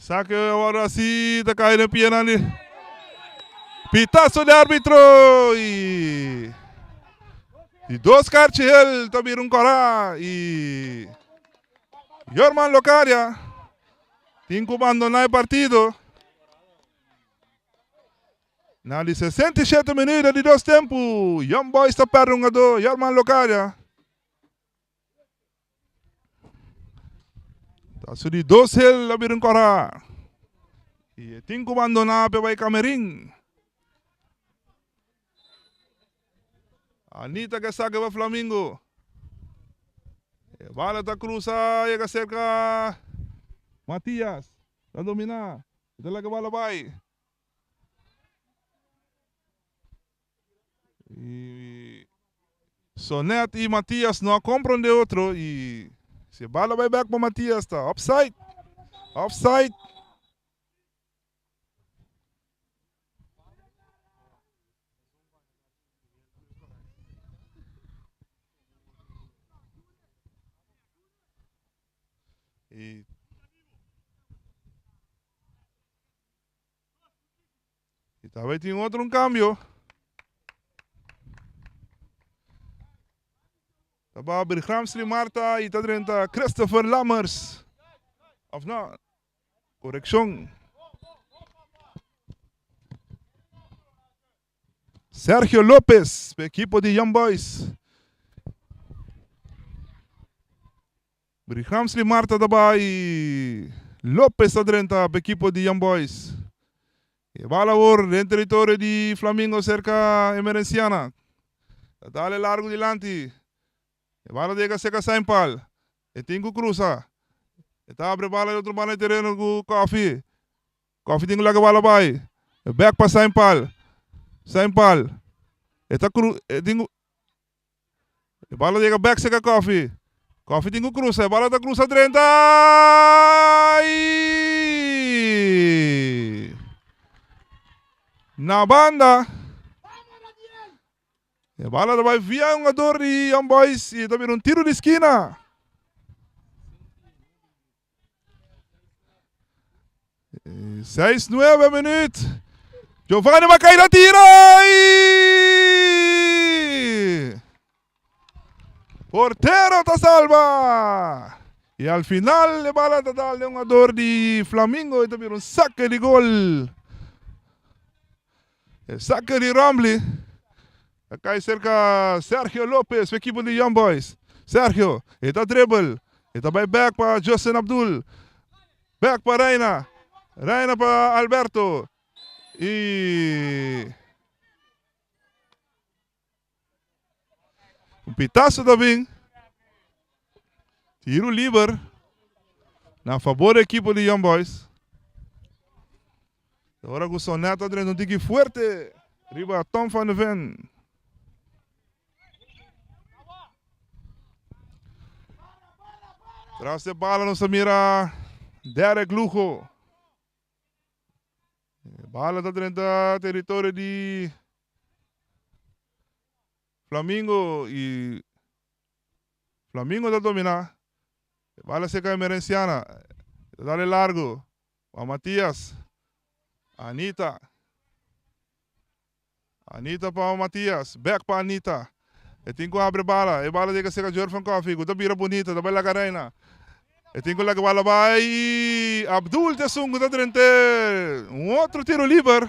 Saque awor así ta cae den pianan di pitazo di arbitro y di dos karchi hel ta bira un kora y Yorman Locadia tin ku bandona e partido. Na di 67 minuto di dos tempu Young Boys ta perde un hungador Yorman Locadia. Ta su di dos hel a bira un kora. I e tin ku bandoná p'e bai kamerin. Anita ke sake pa Flamingo. E bala ta krusa yega serka Matias. Ta dominá. E ta laga e bala bai. I Sonet i Matias no a komprondé otro i si e bala bai bek pa Matias ta offside. Offside. I I ta tin otro un cambio. Ta ba Birgramsli Marta i ta drenta Christopher Lammers. Of no, correccion. Sergio Lopez, pe equipo di Young Boys. Brihamsli Marta ta bai Lopez ta drenta pa ekipo di Young Boys. E bala awor den teritorio di Flamingo serka Emerenciana. Ta dale largu dilanti. E bala ta yega serka Sainpal. E tin ku krusa. E ta abri bala di otro banda di tereno ku Koffie. Koffie tin ku laga bala bai. E bek pa Sainpal. Sainpal. E ta kru e tin ku. E bala yega bek seka Koffie. Koffie tin ku krusa. E bala ta krusa drenta i na banda. E bala ta bai via un hungador di Young Boys i ta bira un tiro di skina. Seis nueve minuut. Giovanni Macaira tira y portero ta salva. Y al final e bala ta dal den un jugador di Flamingo y ta bira un saque di gol. E saque di Rombley. Ta kai serka Sergio Lopez, su ekipo di Young Boys. Sergio, e ta dribble. E ta bai bek pa Justin Abdul. Bek pa Reina. Reina pa Alberto. I un pitazo ta bin. Tiro liber na fabor di ekipo di Young Boys. Ora ku Sonet a drenta un tiki fuerte riba Tom van de Ven. Tras de bala nos ta mira Derek Lugo. Bala ta drenta teritorio di Flamingo y Flamingo ta domina. Bala seca Emerenciana. Dale largo. Pa Matias. Anita. Anita pa Matias. Bek pa Anita. E tin ku abre bala. E bala yega serka Jorvan Coffee ku ta bira bunita. Ta bai laga Reina. E tin ku laga bala bai i Abdul ta esun ku ta drent'é. Un otro tiro liber.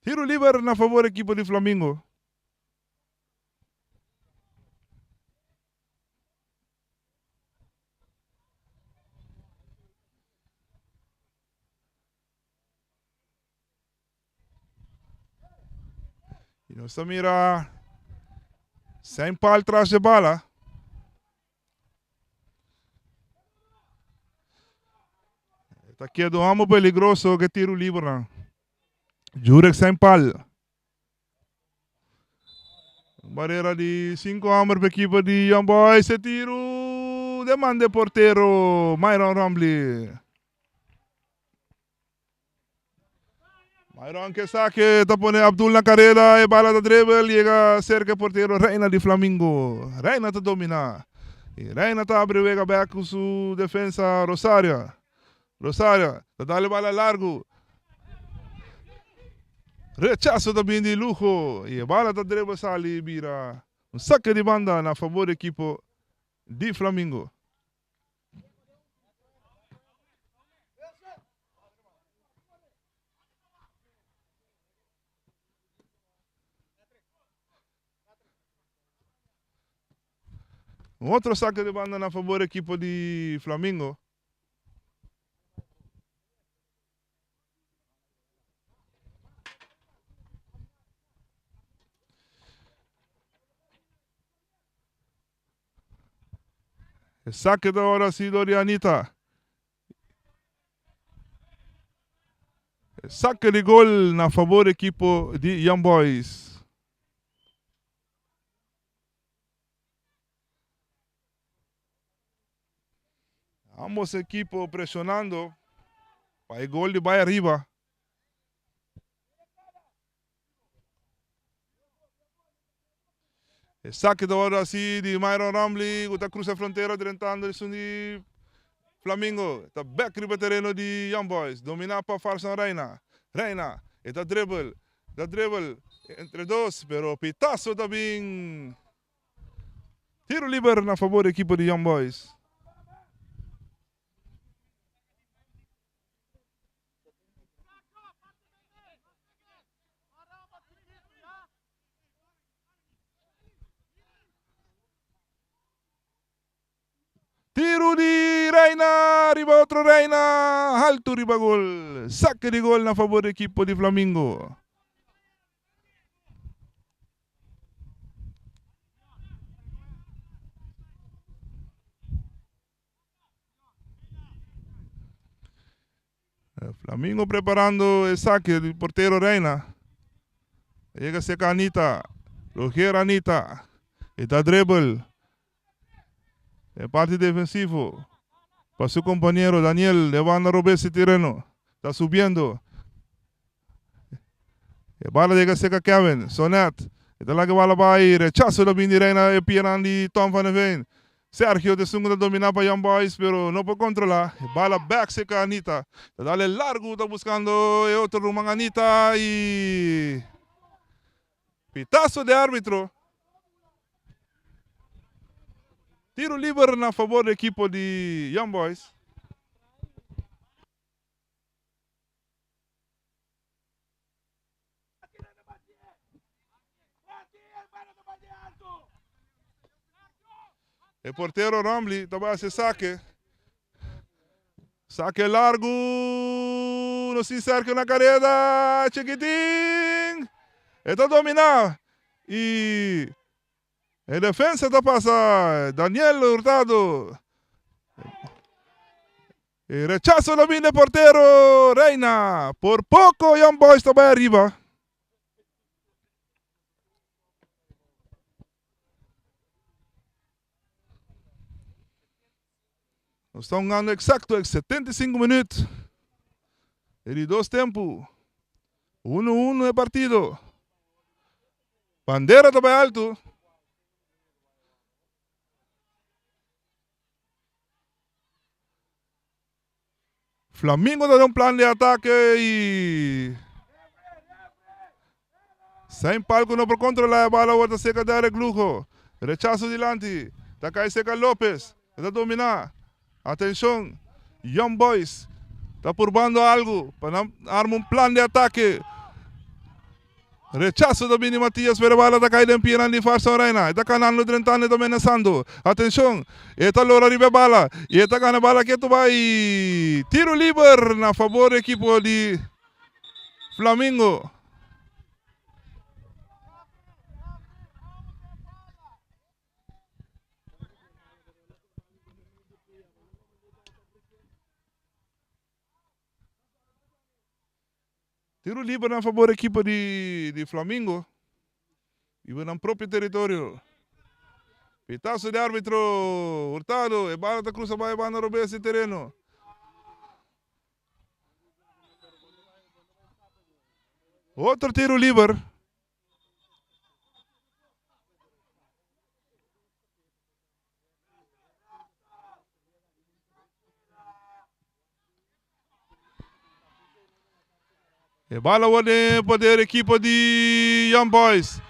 Tiro liber na favor ekipo di Flamingo. Y nos ta mira Saint Paul tras de bala. Ta queda un amo peligroso que tiro libre. Jurek Saint Paul. Barrera di 5 homber pa equipo di Young Boys. E tiro de man de portero Myron Rombley. Myron ke saque ta pone Abdul na carrera. E bala ta dribble. Llega cerca e portero Reina di Flamingo. Reina ta domina. Y Reina ta abre wega back cu su defensa Rosario. Rosario ta dale bala largo. Rechazo ta bin di Lujo y e bala ta dribble sali bira un saque di banda na favor di equipo di Flamingo. Un otro sake di banda na fabor ekipo di Flamingo. E sake ta ora sido di Anita. E sake di gol na fabor ekipo di Young Boys. Ambos ekipo presionando pa e gol di bai ariba. E sake ta wòrdu hasi di Myron Rombley ku ta krusa e frontera drentando esun di Flamingo. Ta bèk riba e tereno di Young Boys, dominá pa Farson Reina. Reina, e ta dribble, ta dribble entre dos, pero pitaso ta bin. Tiro liber na fabor di ekipo di Young Boys. Tiru di Reina riba otro Reina haltu riba gol. Sake di gol na fabor di ekipo di Flamingo. Flamingo preparando e sake di portero Reina. Llega seca Anita. Roger Anita. E ta dribble. E parti defensivo. Pa su compañero Daniel de banda robes e terreno. Ta subiendo. E bala llega seca Kevin. Sonet. E ta laga e bala bai. Rechazo ta bin di Reina e pianan di Tom van de Veen. Sergio ta esun ku ta dominá pa Young Boys pero no por kontrolá. E bala bèk serka Anita. Ta dal e largu ta buskando e otro ruman Anita i pitaso di árbitro. Tiro liber na fabor di ekipo di Young Boys. E portero Romley ta bai hasi sake. Sake largu. No sin Sergio na kareda. Chikitin. E ta dominá. I e defensa ta pasa Daniel Hurtado. E rechaso lo bin de portero Reina. Por poco Young Boys ta bai ariba. Nos ta hungando exacto 75 minuut. E di dos tempo. 1-1 e partido. Bandera ta bai alto. Flamingo ta den un plan di atake y Saint Palco no por controla e bala awor ta seca Derek Lugo. Rechazo dilanti ta cay seca Lopez e ta domina. Atencion Young Boys ta purbando algo pa nan arma un plan di atake. Rechaso ta bini Matias pero e bala ta kai den pianan di Farson Reina. E ta kanando drentando e ta menasando. Atenshon! E ta lora riba e bala i e ta gana e bala ketu bai. Tiro liber na fabor di ekipo di Flamingo. Tiro liber na fabor ekipo di di Flamingo. Riba nan propio teritorio. Pitazo di arbitro Hurtado. E bala ta cruza bai banda robes di tereno. Otro tiro liber. E bala word den poder ekipo di Young Boys.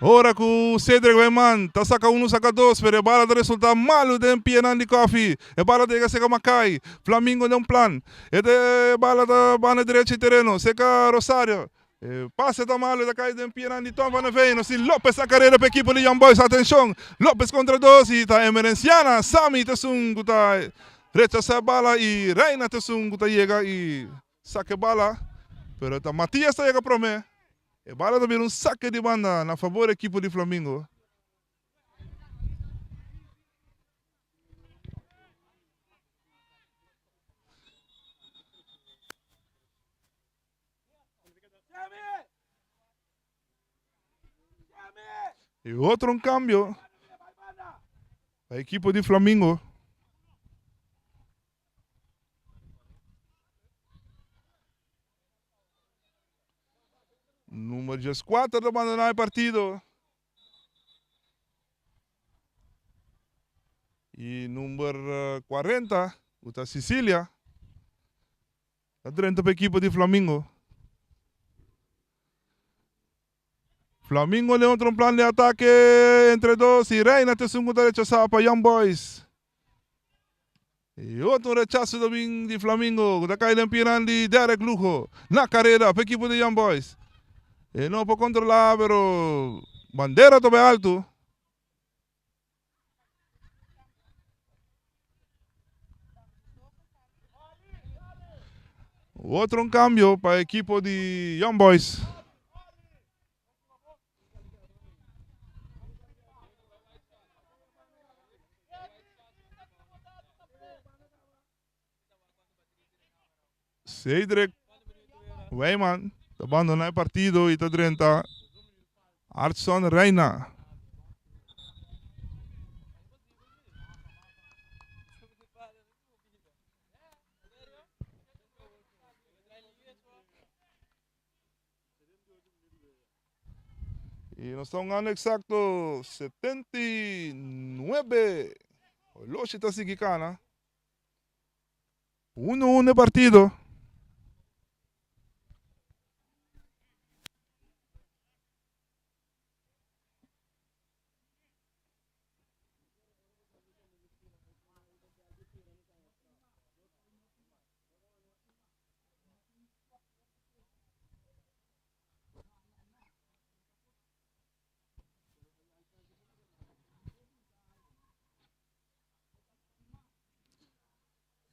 Ora ku Cedric Wijman ta saka unu saka dos pero e bala ta resulta malu den pianan di Koffie. E bala ta yega seka Makai. Flamingo den un plan. E bala ta banda derecho di tereno seka Rosario. E pase ta malo, ta kai den pianan di Tom van der Veen. Nos tin Lopez na karera pa ekipo di Young Boys. Atenshon, Lopez kontra dos i ta Emerenciana. Sami ta esun ku ta rechasá e bala i Reina ta esun ku ta yega i saka e bala. Pero ta Matias ta yega promé. E bala ta bira un sake di banda na fabor ekipo di Flamingo. Y otro un cambio pa equipo di Flamingo. Número 14 ta abandoná e partido. Y número 40, ku ta Sicilia. Ta drenta pa ekipo di Flamingo. Flamingo den otro plan di atake entre dos y Reina ta esun ku ta rechasá pa Young Boys. Y otro rechaso ta bin di Flamingo ku ta kai den pinan di Derek Lugo na karera pa ekipo di Young Boys. E no por kontrolá pero bandera ta bai alto. Otro un cambio pa equipo di Young Boys. Cedric Wijman ta bandona e partido y ta drenta Artson Reina. Y nos ta hungando exacto 79. Oloshi ta sigui cana. Uno uno e partido.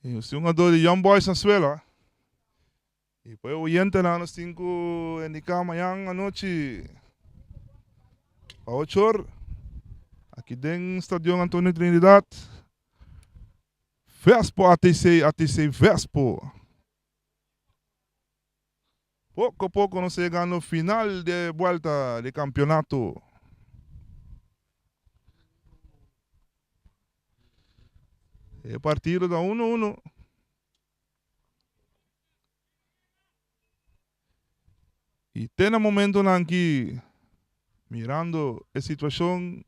Y nos tin un jugador di Young Boys na suela. Y pa e oyentenan nos tin cu indica mañan anochi pa ocho or aki den Stadion Antonio Trinidad. Vespo ATC, ATC Vespo. Poco poco nos ta yegando final di e buelta di campeonato. E partido ta uno uno. Y te na momentonan aki mirando e situacion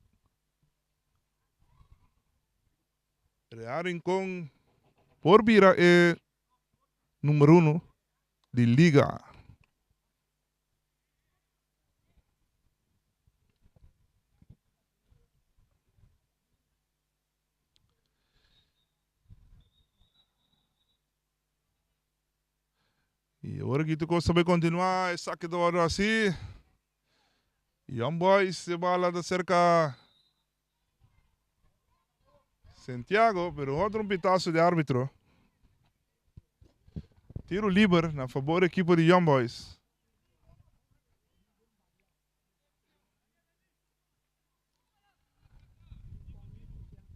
Real Rincon por bira e numero uno di liga. Y ora ki tur cos ta bay continua, esaki ta worde haci. Young Boys e bala ta cerca Santiago, pero otro un pitazo di arbitro. Tiro liber na favor equipo di Young Boys.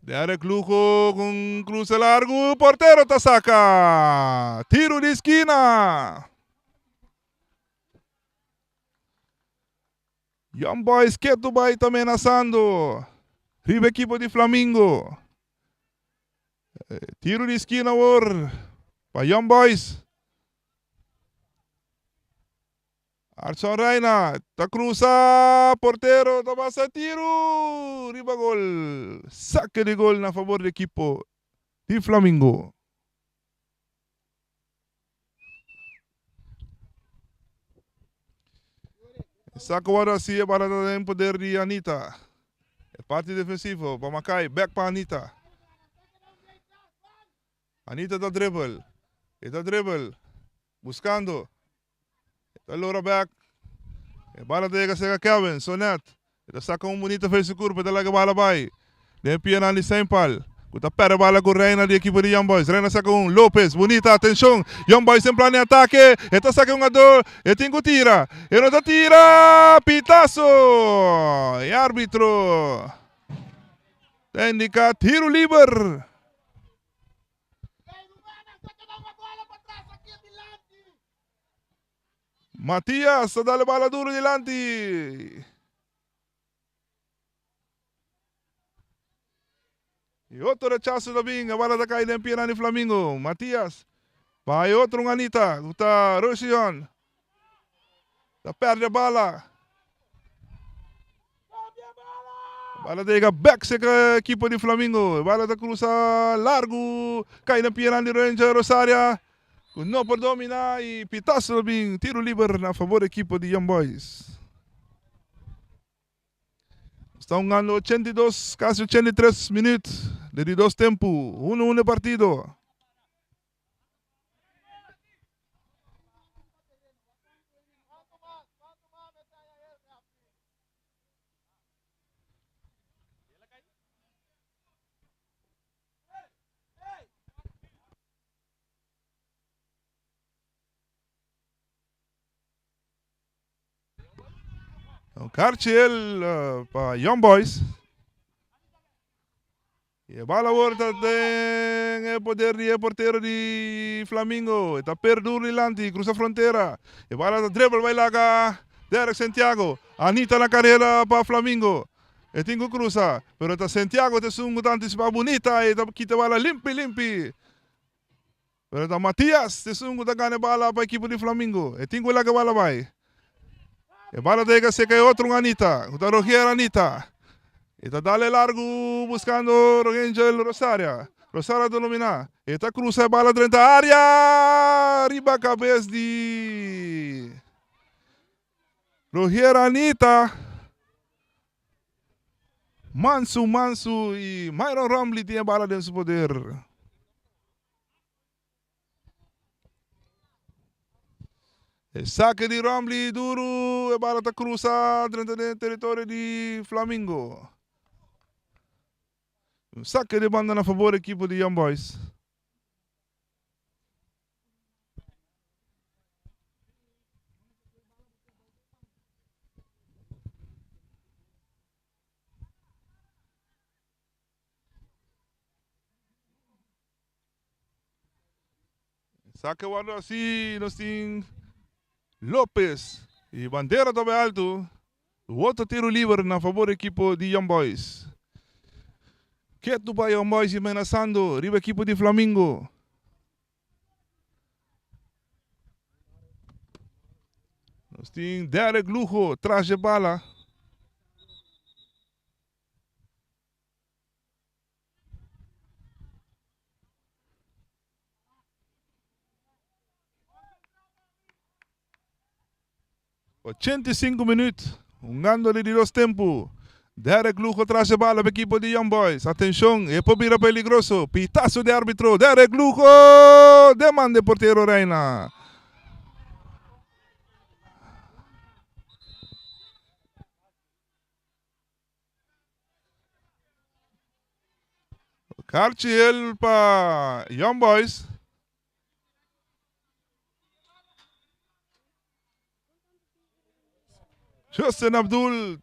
Derek Lugo con cruce largo, portero ta saca. Tiro di esquina. Young Boys ketu bai ta menasando riba ekipo di Flamingo. Tiro di skina awor pa Young Boys. Arson Reina ta cruza, portero ta basa tiro riba gol. Saque di gol na favor di ekipo di Flamingo. Saco wòrdu hasi e bala ta den poder di Anita. E parti defensivo pa Makai, bèk pa Anita. Anita ta dribble, e ta dribble, buskando. E ta lora bèk. E bala ta yega serka Kevin, Sonet. E ta saka un bunita fe su kurpa e ta laga e bala bai den e pianan di Seinpal ku ta pèrdè bala ku Reina di ekipo di Young Boys. Reina saka un Lopez, bunita, atenshon! Young Boys den plan di atake, e ta saka un adó, e tin ku tira, e no ta tira! Pitaso! E arbitro ta indiká tiru liber. Matias ta dal e bala duro dilanti. Y otro rechazo ta bin, e bala ta cay den piernan di Flamingo. Matias pa e otro un Anita, cu ta Rosion. Ta perde bala. Bala ta yega bek cerca equipo di Flamingo. Bala ta cruza largo, cay den piernan di Ranger Rosaria. Cu no por domina y pitazo ta bin tiro liber na favor equipo di Young Boys. Sta hungando 82, casi 83 minuut de di dos tempo. 1-1 e partido. Un karchel pa Young Boys. Y e bala awor ta den e poder di e portero di Flamingo. E ta perdur dilanti, cruza frontera. E bala ta dribble bai laga Derek Santiago. Anita na carrera pa Flamingo. E tin cu cruza, pero ta Santiago ta esun cu ta anticipa bunita y ta kita bala limpi limpi. Pero ta Matias ta esun cu ta gana e bala pa ekipo di Flamingo. E tin cu laga e bala bai. E bala ta yega seca e otro un Anita, cu ta Rogier Anita. E ta dale largu buscando Rogengel Rosaria. Rosaria ta domina. E ta cruza e bala drenta area riba cabes di Rogier Anita. Mansu, Mansu y Myron Rombley tin e bala den su poder. E saque di Rombley duru, e bala ta cruza drenta den territorio di Flamingo. Un saque di banda na favor equipo di Young Boys. Saque wòrdu hasi, nos tin Lopez y bandera ta bai alto. Otro tiro liber na fabor di ekipo di Young Boys. Ketu pa Young Boys y menasando riba ekipo di Flamingo. Nos tin Derek Lugo tras dje bala. 85 minuut, hungando di di dos tempu. Derek Lugo tras e bala pa ekipo di Young Boys. Atenshon, e por bira peligroso. Pitaso di arbitro, Derek Lugo! Den man di portero Reina. Karchi hel pa Young Boys. Justin Abdul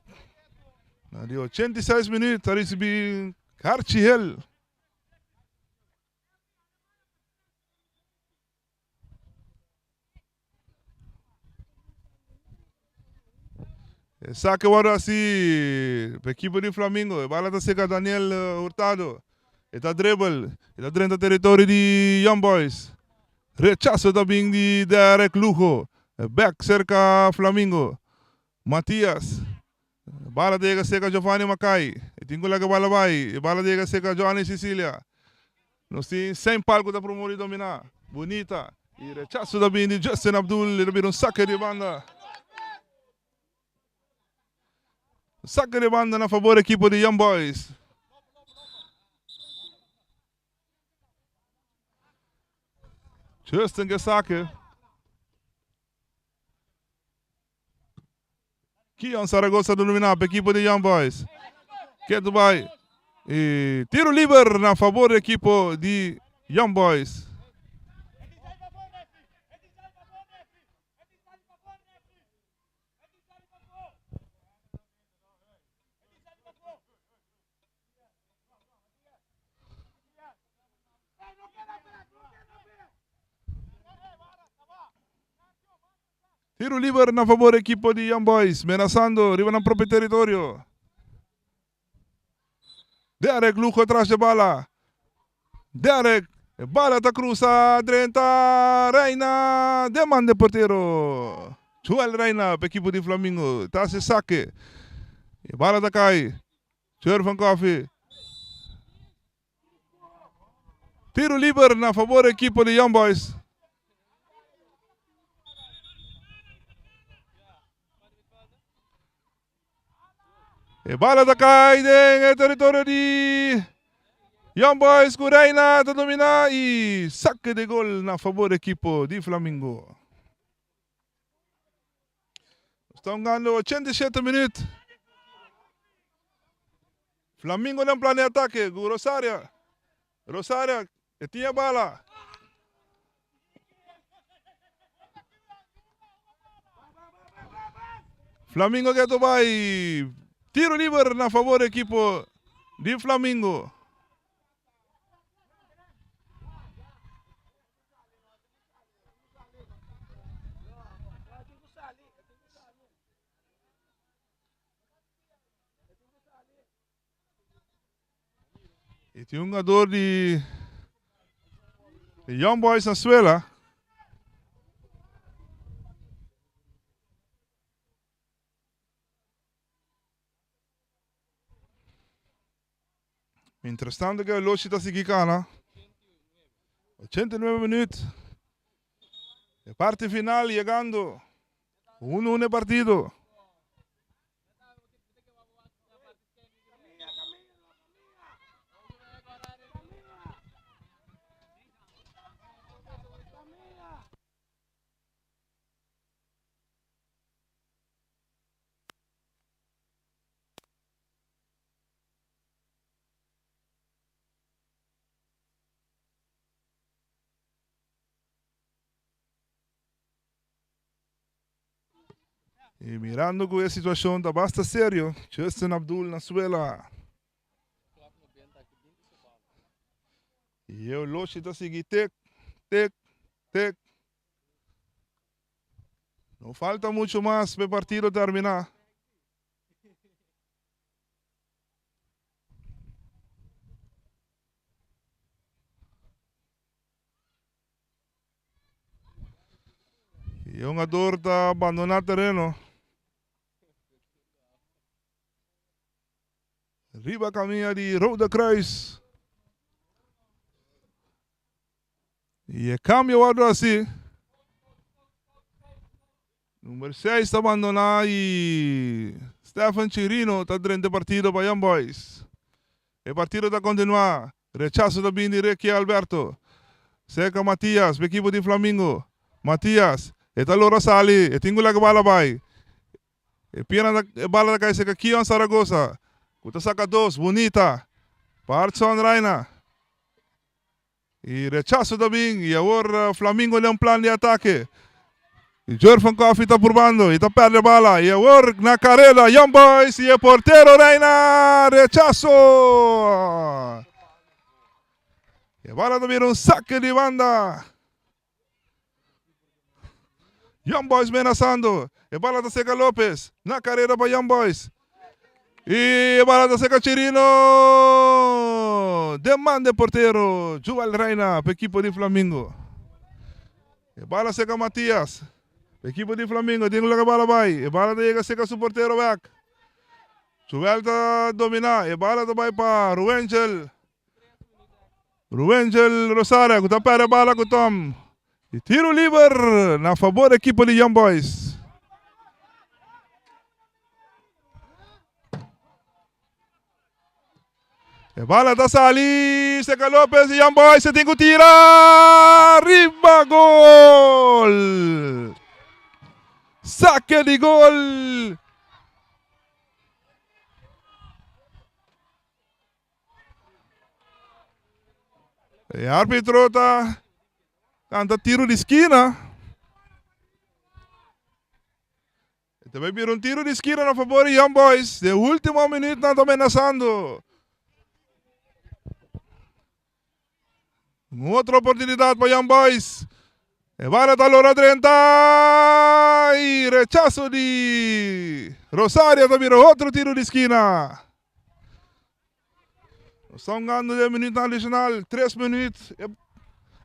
na di 86 minuut a risibi karchi hel. E saque wòrdu hasi pa ekipo di Flamingo. E bala ta seka Daniel Hurtado. E ta dribble. E ta drenta teritorio di Young Boys. Rechaso ta bin di Derek Lugo. Bek serka Flamingo. Matias. Bala ta yega seka Giovanni Makai. E tin ku laga e bala bai. E bala ta yega seka Johnny Cecilia. Nos tin Saint Paul ku ta promove di dominá. Bunita. I rechaso ta bini di Justin Abdul. E ta bira un sake di banda. Sake di banda na fabor ekipo di Young Boys. Justin ke sake. Kion Zaragoza ta domina pa ekipo di Young Boys. Ketu bai y tiro liber na favor di ekipo di Young Boys. Tiro liber na favor ekipo di Young Boys, menasando riba nan propio teritorio. Derek Lugo tras de bala. Derek, e bala ta cruza drenta Reina den man de portero. Joel Reina pa ekipo di Flamingo ta haci sake. E bala ta cay. Joel van Koffie. Tiro liber na favor ekipo di Young Boys. E bala ta kai den e teritorio di Young Boys ku Reina ta domina i sake de gol na favor ekipo di Flamingo. Nos ta hungando 87 minuut. Flamingo den plan di atake ku Rosaria. Rosaria e tin e bala. Flamingo ke to bai tiro liber na favor ekipo di Flamingo. E tin un hungador di Young Boys na suela. Mientras tanto que Lochi ta sigui cana. 89 minuut. E parte final llegando. 1-1 e partido. Y mirando cu e situacion ta basta serio, Justin Abdul na suela. Y e oloshi ta sigui tek, tek, tek. No falta mucho mas pa e partido termina. E hungador ta abandoná tereno. Riba camia di Rode Kruis. E cambio wordo haci. Number 6 ta abandoná y Stephen Chirino ta drenta partido pa Young Boys. E partido ta continua. Rechaso ta bin di Ricky Alberto. Serka Matias, pa ekipo di Flamingo. Matias, e ta lora sali, e tin ku laga bala bai. E pierna ta, e bala ta kai serka Kion Saragoza, ku ta saka dos, bunita, pa Artson Reina. E rechaso ta bin i awor Flamingo den un plan di atake. Jurgen Coffey ta purbando y ta perde bala y awor na careda Young Boys y e portero Reina rechazo. E bala ta bira un saque di banda. Young Boys menazando. E bala ta seca Lopez na careda pa Young Boys. Y e bala ta seca Chirino. Den man de portero Joel Reina pa equipo di Flamingo. E bala seka Matias. Ekipo di Flamingo tin ku laga bala bai. E bala ta yega seka su portero bek. Joel ta domina. E bala ta bai pa Ruengel. Ruengel Rosario ku ta perde bala ku Tom. E tiro liber na fabor ekipo di Young Boys. E bala ta sali, Seca Lopez y Young Boys se tin ku tira riba gol. Saque di gol. E arbitro ta kanta tiro di skina. E ta bai bira un tiro di skina na fabor di Young Boys. Den ultimo minuut nan ta menasando. Un otro oportunidad pa Young Boys. E bala ta lora drenta y rechazo di Rosario ta bira otro tiro di skina. Nos ta hungando den minuut adicional, 3 minuut e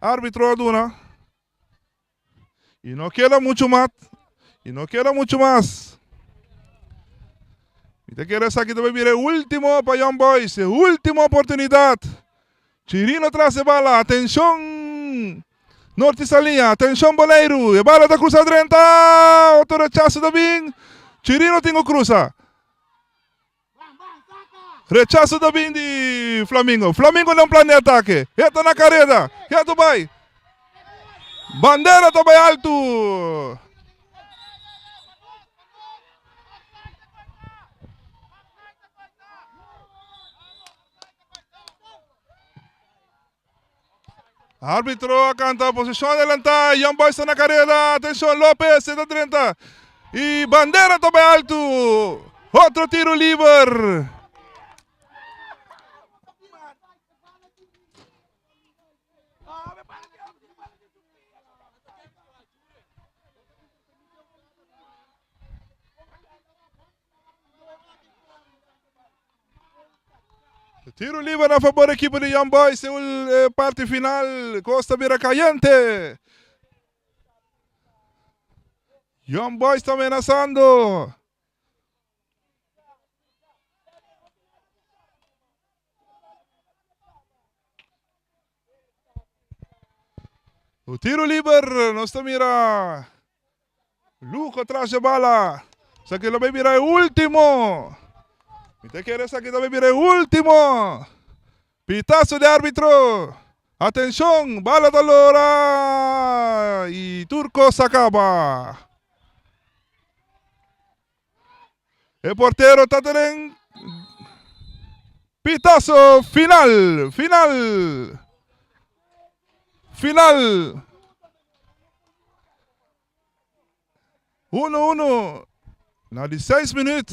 arbitro a duna. Y no keda mucho mas. Y no keda mucho mas. Mi ta kere esaki ta bay bira e ultimo pa Young Boys. E ultimo oportunidad. Chirino tras e bala. Atencion Norte Saliña. Atencion Boneiru. E bala ta cruza drenta. Otro rechazo ta bin. Chirino tin cu cruza. Rechazo ta bin di Flamingo. Flamingo den plan di atake. E ta na kareda. E ta bai. Bandera ta bai altu. Arbitro a canta posicion adelanta. Young Boys ta na careda. Atencion Lopez e ta drenta. Y bandera ta bay alto. Otro tiro liber. Tiro liber na favor equipo de Young Boys. E parte final. Costa bira caliente. Young Boys ta amenazando. O tiro liber, nos ta mira Lugo tras e bala. Esaki lo bay bira e ultimo. Mi ta kere esaki ta bay bira e ultimo. Pitazo di arbitro. Atencion, bala ta lora y tur cos a caba. E portero ta tenen pitazo final, final, final. 1-1 na di 6 minuut.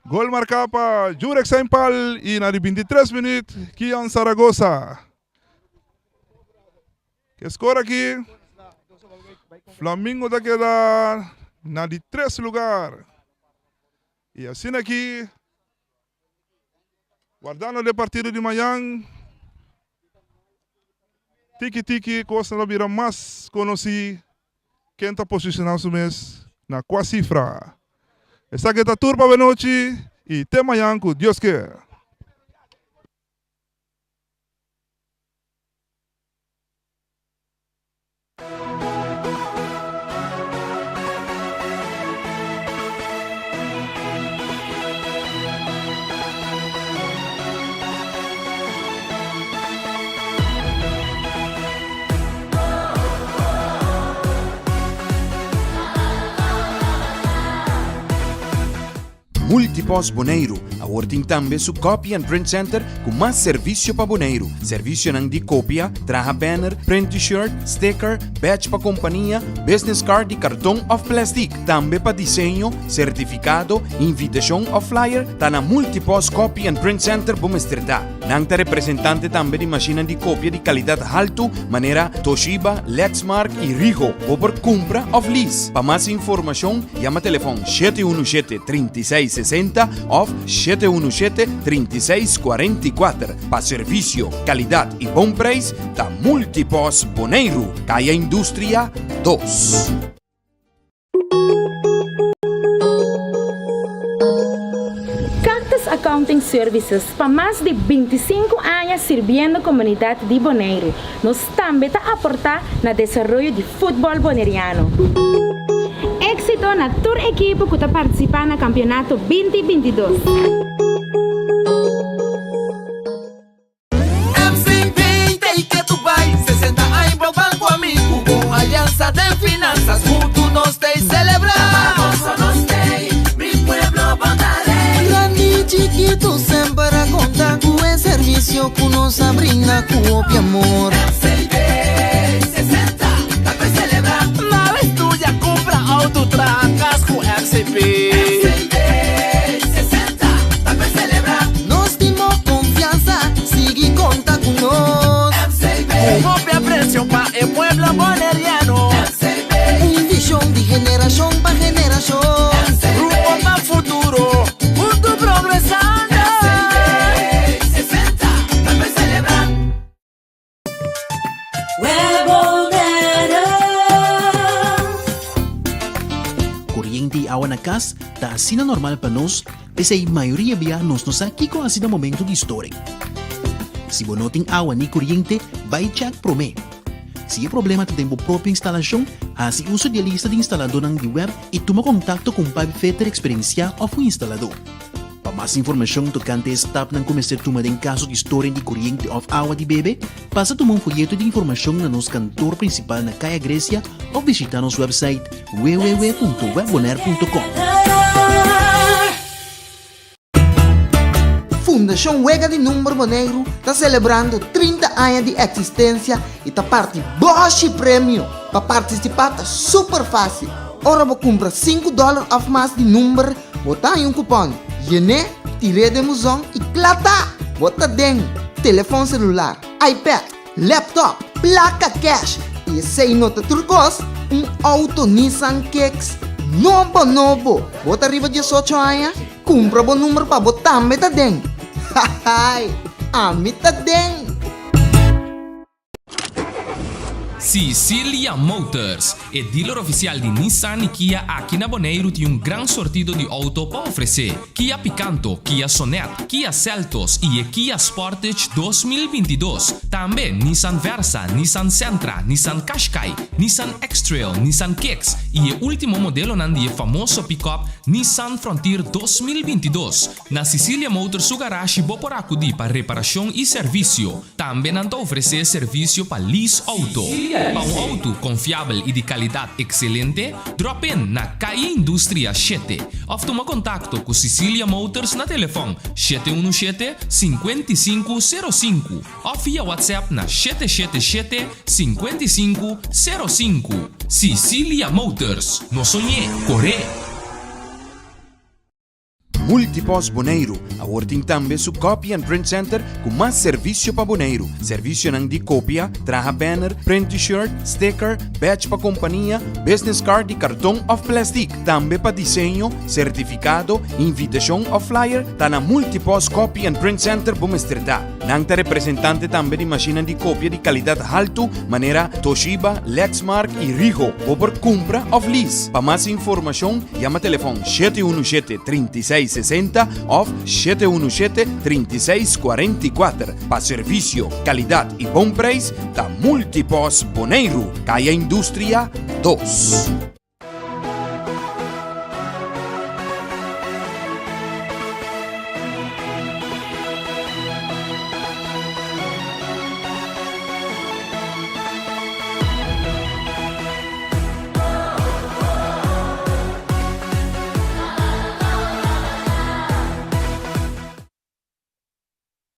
Gol marká pa Jurek Sainpal i na di 23 minuut Kian Zaragoza. Ke skor aki, Flamingo ta keda na di tres lugar. I asina aki, wardando de partido di mañan, tiki tiki kosnan ta bira mas konosí ken ta posishoná su mes na kua sifra. Esaki ta tur pa benochi i te mañan ku Dios ke. Multipost Boneiru awor tin tambe su Copy and Print Center ku mas servisio pa Boneiru. Servisionan di kopia, traha banner, print T-shirt, sticker, badge pa kompania, business card di karton òf plèstik. Tambe pa diseño, sertifikado, invitashon òf flyer, ta na Multipost Copy and Print Center bo mester ta. Nan ta representante tambe di mashinnan di kopia di kalidat haltu manera Toshiba, Lexmark i Ricoh. Bo por kumpra òf lease. Pa mas informashon yama telefòn 717 36 60 òf 717 36 44. Pa servisio, kalidat i bon preis ta Multipos Boneiru, Kaya Industria 2. Cactus Accounting Services pa mas di 25 aña sirbiendo komunidat di Boneiru. Nos tambe ta aportá na desaroyo di futbòl boneriano. Éksito na tur ekipo ku ta partisipá na kampionato 20 22. MCB t'ei ke tu bai 60 aña bo ban ku ami Ku bon aliansa den finansas Huntu nos t'ei selebrá Pa goso nos t'ei Mi pueblo bo ta rei. Grandi i chikitu semper a konta ku e servisio ku nos a brinda ku. hopi amor. MCB 60, ta pa selebrá. Na estudia, kumpra outo, traha kas ku MCB. MCB 60, ta pa selebrá. Nos tin bo konfiansa, sigui konta ku nos. MCB. Ku hopi apresio pa e pueblo boneriano. MCB. Un vishon di generashon pa generashon. MCB. Rumbo pa futuro, huntu progresando. MCB 60, ta pa selebrá. Koriente i awa na kas ta asina normal pa nos, p'esei mayoria bia nos no sa kiko hasi na momento di storing. Si bo no tin awa ni koriente, bai chèk promé. Si e problema ta den bo propio instalashon, hasi uso di e lista di instaladónan di web i tuma kontakto ku un pipefitter eksperensiá òf un instaladó. Pa mas informashon tokante e stapnan ku mester tuma den kaso di storing di koriente òf awa di bebe, pasa tuma un foyeto di informashon na nos kantor prinsipal na Kaya Grecia òf bishitá nos wèpsait www.webbonaire.com. Fundashon Wega di Number Boneiru ta selebrando 30 aña di eksistensia i ta parti bòshi premio. Pa partisipá ta super fásil. Ora bo kumpra sinku dòler òf mas di number, bo ta haña un kupòn. Yen'é, tir'é den buzon i kla ta! Bo ta den telefòn selular, iPad, laptop, plaka kèsh i esei no ta tur kos, un outo Nissan Kicks nobo nobo! Bo ta riba diesocho aña? Kumpra bo number pa bo tambe ta den! Hahaai! Ami ta den! Sicilia Motors, e dealer oficial di Nissan y Kia aki na Boneiru tin un gran sortido di auto pa ofrece. Kia Picanto, Kia Sonet, Kia Seltos y e Kia Sportage 2022. Tambe Nissan Versa, Nissan Sentra, Nissan Qashqai, Nissan X-Trail, Nissan Kicks y e ultimo modelonan di e famoso pick-up Nissan Frontier 2022. Na Sicilia Motors su garashi bo por acudi pa reparacion y servicio. Tambe nan ta ofresé servisio pa lease outo. Pa un outo konfiabel i di kalidat ekselente, drop in na Calle Industria shete òf tuma kontakto ku Sicilia Motors na telefòn 717 55 05 òf via WhatsApp na 777 55 05. Sicilia Motors, no soñ'é, kor'é! Multipost Boneiru awor tin tambe su Copy and Print Center ku mas servisio pa Boneiru. Servisionan di kopia, traha banner, print T-shirt, sticker, badge pa kompania, business card di karton òf plèstik. Tambe pa diseño, sertifikado, invitashon òf flyer ta na Multipost Copy and Print Center bo mester ta. Nan ta representante tambe di mashinnan di kopia di kalidat haltu manera Toshiba, Lexmark i Ricoh. Bo por kumpra òf lease. Pa mas informashon yama telefòn 717 36 60 òf 717 36 44. Pa servisio, kalidat i bon preis ta Multipost Boneiru, Kaya Industria 2.